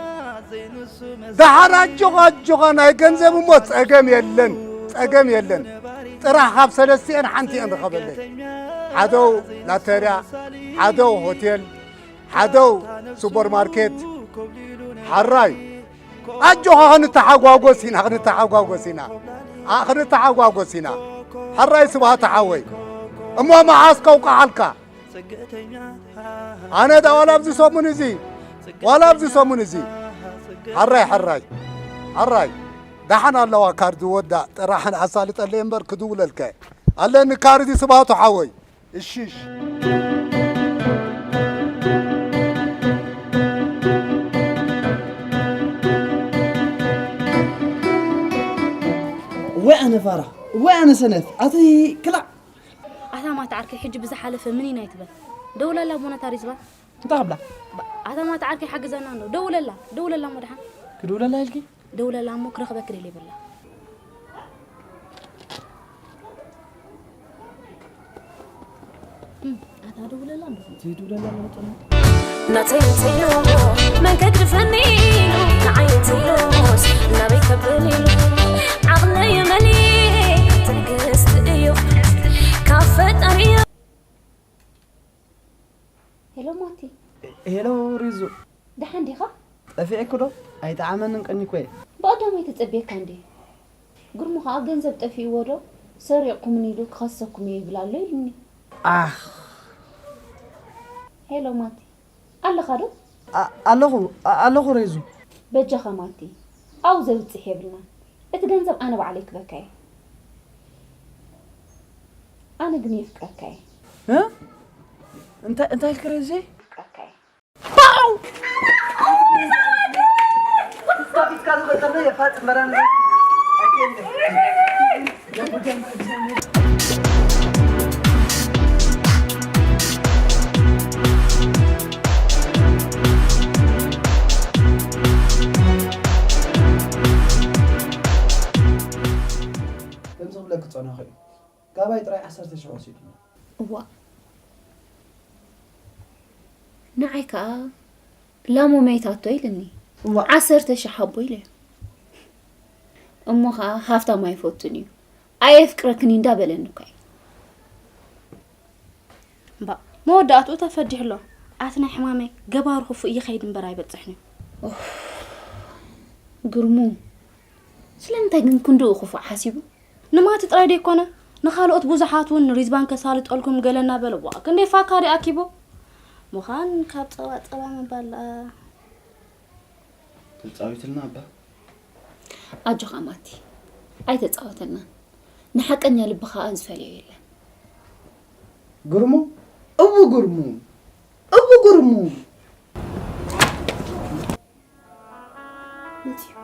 ደሓር ኣጆኻ ኣጆኻ ናይ ገንዘብ እሞ ጸገም የለን፣ ጸገም የለን። ጥራሕ ካብ ሰለስቲአን ሓንቲአን ርኸበለይ። ሓደው ላተርያ፣ ሓደው ሆቴል፣ ሓደው ሱፐርማርኬት። ሓራይ ኣጆኻ ክንተሓጓጎስ ኢና፣ ክንተሓጓጎስ ኢና። ኣ፣ ክንተሓጓጎስ ኢና። ሓራይ ስብሃት ሓወይ እሞ መዓስ ከውቃዓልካ? ኣነ ዳ ዋላ ኣብዚ ሰሙን እዚ፣ ዋላ ኣብዚ ሰሙን እዚ። ሓራይ፣ ሓራይ፣ ሓራይ። ደሓን ኣለዋ ካርዲ ወዳ፣ ጥራሕን ኣሳልጠለይ እምበር ክድውለልከ። ኣለኒ ካርዲ ስባቱ ሓወይ። እሺ፣ እሺ። ወይ ኣነ ፋራ፣ ወይ ኣነ ሰነፍ፣ ኣቲ ክላእ። ኣታ ማታ ዓርከይ፣ ሕጂ ብዝሓለፈ ምን ኢና ይትበል? ደውለላ ኣቦና ታሪዝባ። እንታይ ክብላ? ባ-፣ ኣታ ማታ ዓርከይ ሓግዘና እንዶ። ደውለላ፣ ደውለላ እሞ ደሓን። ክድውለላ ኢልኪ? ደውለላ እሞ ክረኽበኪ ደልየ በላ። እም፣ ኣታ ደውለላ እንዶ። ዘይደውለላ ለውጥ ነው። ናተይ እንተይሉ መን ከግድፈኒ ኢሉ፣ ንዓይ እንተይሉስ ናበይ ከብል ኢሉ፣ ዓቕለይ መሊ ትዕግስቲ እዩ ካብ ፈጣሪ። ሄሎ ማቲ። ሄሎ ሪዙ። ደሓን ዲኻ? ጠፊኤኪ ዶ? ኣይጠዓመንን ቀኒኮ እየ። ብቐዳማይ ተጸብየካ እንዴ? ግርሙ ኸኣ ገንዘብ ጠፊእዎ ዶ ሰሪቕኩምኒ ኢሉ ክኸሰኩም እየ ይብል ኣሎ ኢሉኒ። ኣኽ። ሄሎ ማቲ። ኣለኻ ዶ? ኣ-፣ ኣለኹ፣ ኣ-፣ ኣለኹ ሬዙ። በጃኻ ማቲ፣ ኣብኡ ዘብጽሕ የብልናን። እቲ ገንዘብ ኣነ ባዕለይ ክበካ እየ። ኣነ ግን የፍቅረካ እየ። እ? እንታይ፣ እንታይ ኢልኪ ሬዙ? የፍቅረካ እየ። ከምዚ ክብለኪ ዝጸናኹ እዩ። ጋባይ ጥራይ ዓሰርተ ሽሕ ወሲዱኒ። እዋእ። ንዓይ ከኣ ላሞ መይታቶ ኢልኒ። እዋእ። ዓሰርተ ሽሕ ሃቦ ኢለዮ። እሞ ኸኣ ሃፍታም ኣይፈቱን እዩ። ኣየፍቅረክን እዩ እንዳበለኒ እኳ እዩ። እምባእ፣ መወዳእትኡ ተፈዲሑ ኣሎ። ኣቲ ናይ ሕማመይ፣ ገባሩ ክፉእ ይኸይድ እምበር ኣይበጽሕን እዩ። ኡፍ፣ ግርሙ፣ ስለምንታይ ግን ክንድኡ ክፉእ ሓሲቡ? ንማቲ ጥራይ ደይኮነ፣ ንኻልኦት ብዙሓት እውን ሪዝባን ከሳልጠልኩም ገለ እናበለ፣ ዋእ፣ ክንደይ ፋካ ደኣ ኣኪቡ። ምዃን ካብ ጸባ ጸባ ምባል ደኣ። ጻዊትልና ኣባ። ኣጆኻ ማቲ ኣይተጻወተልናን። ንሓቀኛ ልቢ ከኣ ዝፈልዮ የለን። ግርሙ እቡ ግርሙ እቡ ግርሙ መጺኡ።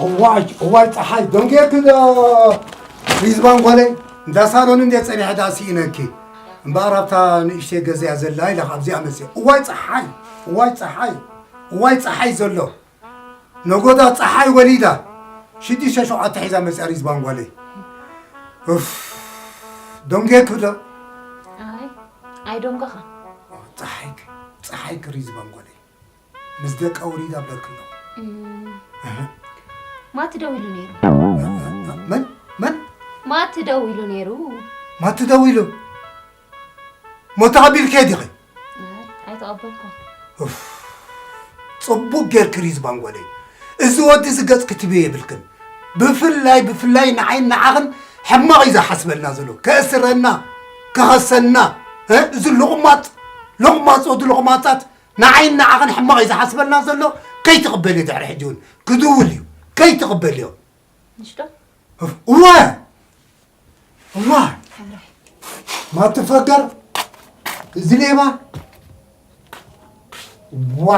እዋይ እዋይ ፀሓይ ደንጌርክ ዶ ሪዝባን ጓለይ እንዳ ሳሎን እንዴ ፀኒሐ ዳ ስኢነኪ እምበኣር ኣብታ ንእሽተይ ገዛያ ዘላ ኢለ ካብዚኣ መፅእ እዋይ ፀሓይ እዋይ ፀሓይ እዋይ ፀሓይ ዘሎ ነጎዳ ፀሓይ ወሊዳ ሽዱሽተ ሸውዓተ ሒዛ መፅያ ሪዝባን ጓለይ ኡፍ ደንጌርክ ዶ ኣይ ኣይዶንቀኻ ፀሓይ ፀሓይ ክሪዝባን ጓለይ ምስ ደቃ ወሪዳ ብለክሎ ማቲ ደው ኢሉ ነይሩ መን መን ማቲ ደው ኢሉ ነይሩ ማቲ ደው ኢሉ ሞታ ኣቢልከ ዲኸ ኣይተቐበልኩ ጽቡቅ ጌርክ ሪዝባን ጓለይ እዚ ወዲ እዚ ገጽ ክትብዮ የብልክን ብፍላይ ብፍላይ ንዓይን ንዓኽን ሕማቕ እዩ ዝሓስበልና ዘሎ ከእስረና ክኸሰና እዚ ልቑማጽ ልቑማጽ ወዲ ልቑማጻት ንዓይን ንዓኽን ሕማቕ እዩ ዝሓስበልና ዘሎ ከይትቕበልዮ ድሕሪ ሕጂ እውን ክድውል እዩ ከይትቕበልዮ ንሽዶ እዋ እዋ ማትፈገር እዚ ሌባ ዋ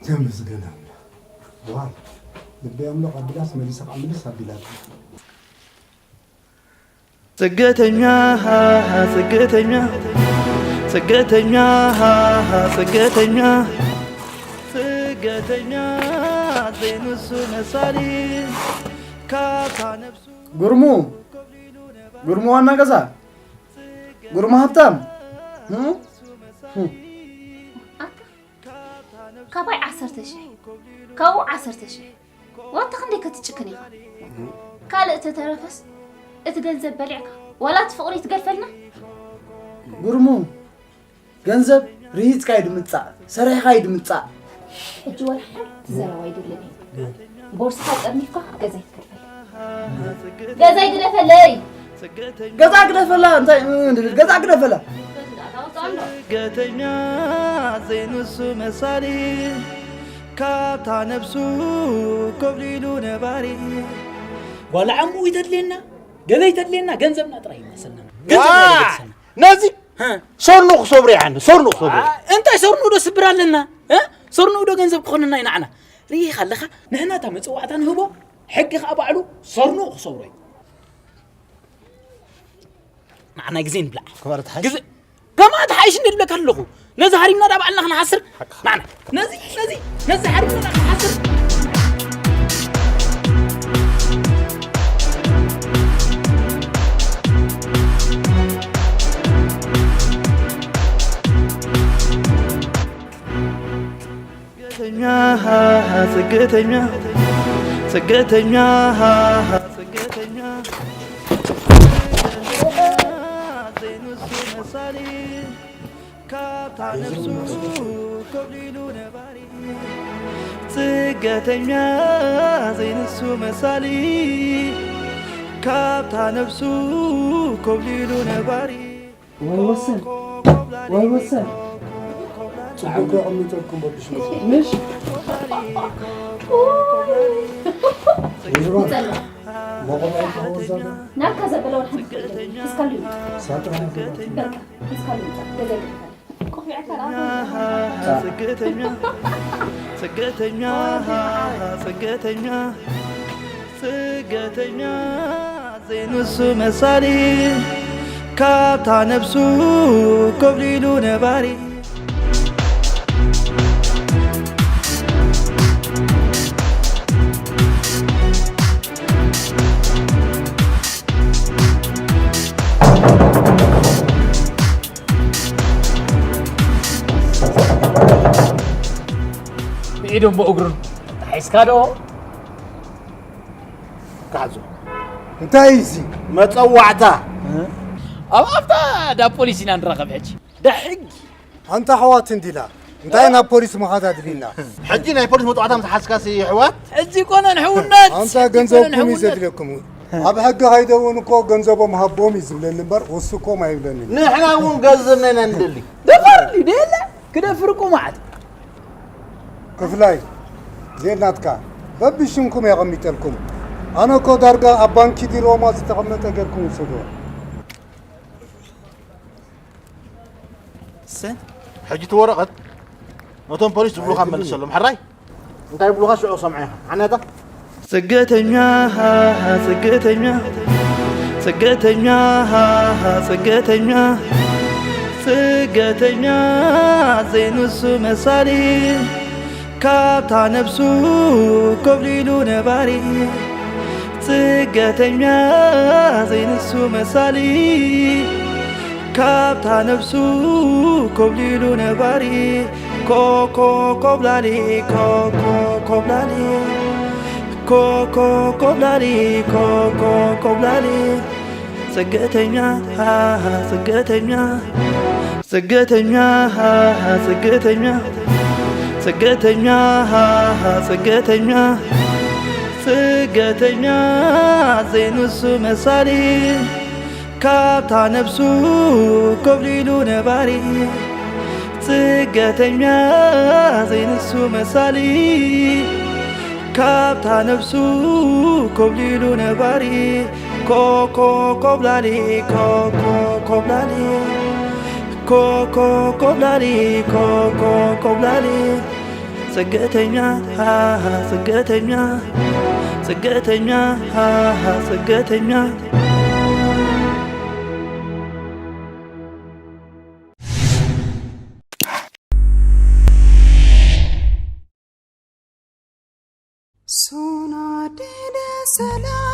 ተመስገን ኣምላኽ ዋ ልበይ ኣምላኽ ኣቢላስ መሊሳ ከዓ ምልስ ኣቢላታ ስደተኛ ስደተኛ ስደተኛ ስደተኛ ስደተኛ ዘይንሱ መሳሊ ካብታ ነብሱ ጉርሙ ጉርሙ ዋና ገዛ ጉርሙ ሃብታም ካባይ ዓሰርተ ሽሕ ካብኡ ዓሰርተ ሽሕ ዋታ ክንደይ ከትጭክን ኢኻ ካልእ ተተረፈስ እቲ ገንዘብ በሊዕካ ዋላ እቲ ፍቕሪ ትገድፈልና ጉርሙ ገንዘብ ርሂፅካ እዩ ድምፃእ ሰሪሕኻ እዩ ድምፃእ ሕጂ ወላ ሓንቲ ዘረባ ኣይደልን እዩ ቦርስኻ ጠርኒፍካ ገዛ ይትከፈል ገዛ ይግደፈለይ ገዛ ግደፈላ እንታይ ገዛ ግደፈላ ስደተኛ ዘይንሱ መሳሊ ካብታ ነብሱ ኮብሊሉ ነባሪ ጓል ዓሙ ይተድልየና ገለ ይተድልየና ገንዘብና ጥራይ ይመሰልና ገንዘብና ይመሰልና ነዚ ሰርኑ ክሰብሮ ይዓኒ ሰርኑ ክሰብሮ እንታይ ሰርኑ ዶ ስብር ኣለና ሰርኑ ዶ ገንዘብ ክኾንና ይናዕና ርኢኻ ኣለኻ ንሕና እታ መፅዋዕታ ንህቦ ሕጊ ከዓ ባዕሉ ሰርኑ ክሰብሮ እዩ ንዓና ግዜ ንብላዕ ግዜ ከማ ትሓይሽ እንደ ድብለካ ኣለኹ ነዚ ሃሪምና ዳ ባዕልና ክንሓስር ንዓና ነዚ ነዚ ነዚ ሃሪምና ዳ ክንሓስር ስደተኛ ስደተኛ ስደተኛ ስደተኛ ዘይንሱ መሳሊ ካብታ ነብሱ ኮብሊሉ ነባሪ ስደተኛ ዘይንሱ መሳሊ ካብታ ነብሱ ኮብሊሉ ነባሪ ወይ ወሰን ወይ ወሰን ጽቡቅ ኣቀሚጠልኩም በልሽ ምሽ ሪዝባን ሞቆም ኣይትኸወዛለ ናካ ዘበለ ወላ ሓንቲ ክእል እስካሉ ሳጥራ በቃ እስካሉ ገዛ ይግደፈል ቆፊዕካ ዳ ስደተኛ ስደተኛ ስደተኛ ስደተኛ ዘይንሱ መሳሊ ካብታ ነብሱ ኮብሊሉ ነባሪ ብኢዱን ብእግሩን ተታሒዝካ ዶ ካሕዞ እንታይ እዚ መፀዋዕታ ኣብ ኣብታ ዳ ፖሊስ ኢና ንራኸብ ሕጂ ዳ ሕጊ ኣንታ ኣሕዋት እንዲላ እንታይ ናብ ፖሊስ ምኻድ ኣድልዩና ሕጂ ናይ ፖሊስ መፅዋዕታ ምስ ሓዝካሲ ኣሕዋት ሕጂ ኮነን ሕውነት ኣንታ ገንዘብኩም እዩ ዘድልየኩም ኣብ ሕጊ ከይደውን እኮ ገንዘቦም ሃቦም እዩ ዝብለኒ እምበር ወስኮም ኣይብለንን። ንሕና እውን ገንዘብና ኢና ንደሊ። ደፋር እንዲ ደየለ ክደፍር እኮ ማለት ክፍላይ ዜናትካ በብሽምኩም የቐሚጠልኩም። ኣነ እኮ ዳርጋ ኣብ ባንኪ ዲሮማ ዝተቐመጠ ገርኩም ውሰዶ። ሕጂ እቲ ወረቐት ነቶም ፖሊስ ዝብሉኻ መልሰሎም። ሕራይ እንታይ ይብሉኻ ሽዑ ሰምዐ ኢኻ ሓነታ። ስደተኛ ስደተኛ ስደተኛ ስደተኛ ስደተኛ ዘይንሱ መሳሊ ካብታ ነብሱ ኮብሊሉ ነባሪ ስደተኛ ዘይንሱ መሳሊ ካብታ ነብሱ ኮብሊሉ ነባሪ ኮኮ ኮብላሊ ኮኮ ኮብላሊ ኮኮ ኮብላሊ ኮኮ ኮብላሊ ስደተኛ ስደተኛ ስደተኛ ስደተኛ ስደተኛ ስደተኛ ስደተኛ ዘይንሱ መሳሊ ካብታ ነብሱ ኮብሊሉ ነባሪ ስደተኛ ዘይንሱ መሳሊ ካብታ ነብሱ ኮብሊሉ ነባሪ ኮኮ ኮብላሊ ኮኮ ኮብላሊ ኮኮ ኮብላሊ ኮኮ ኮብላሊ ስደተኛ ስደተኛ ስደተኛ ስደተኛ Sona dede sela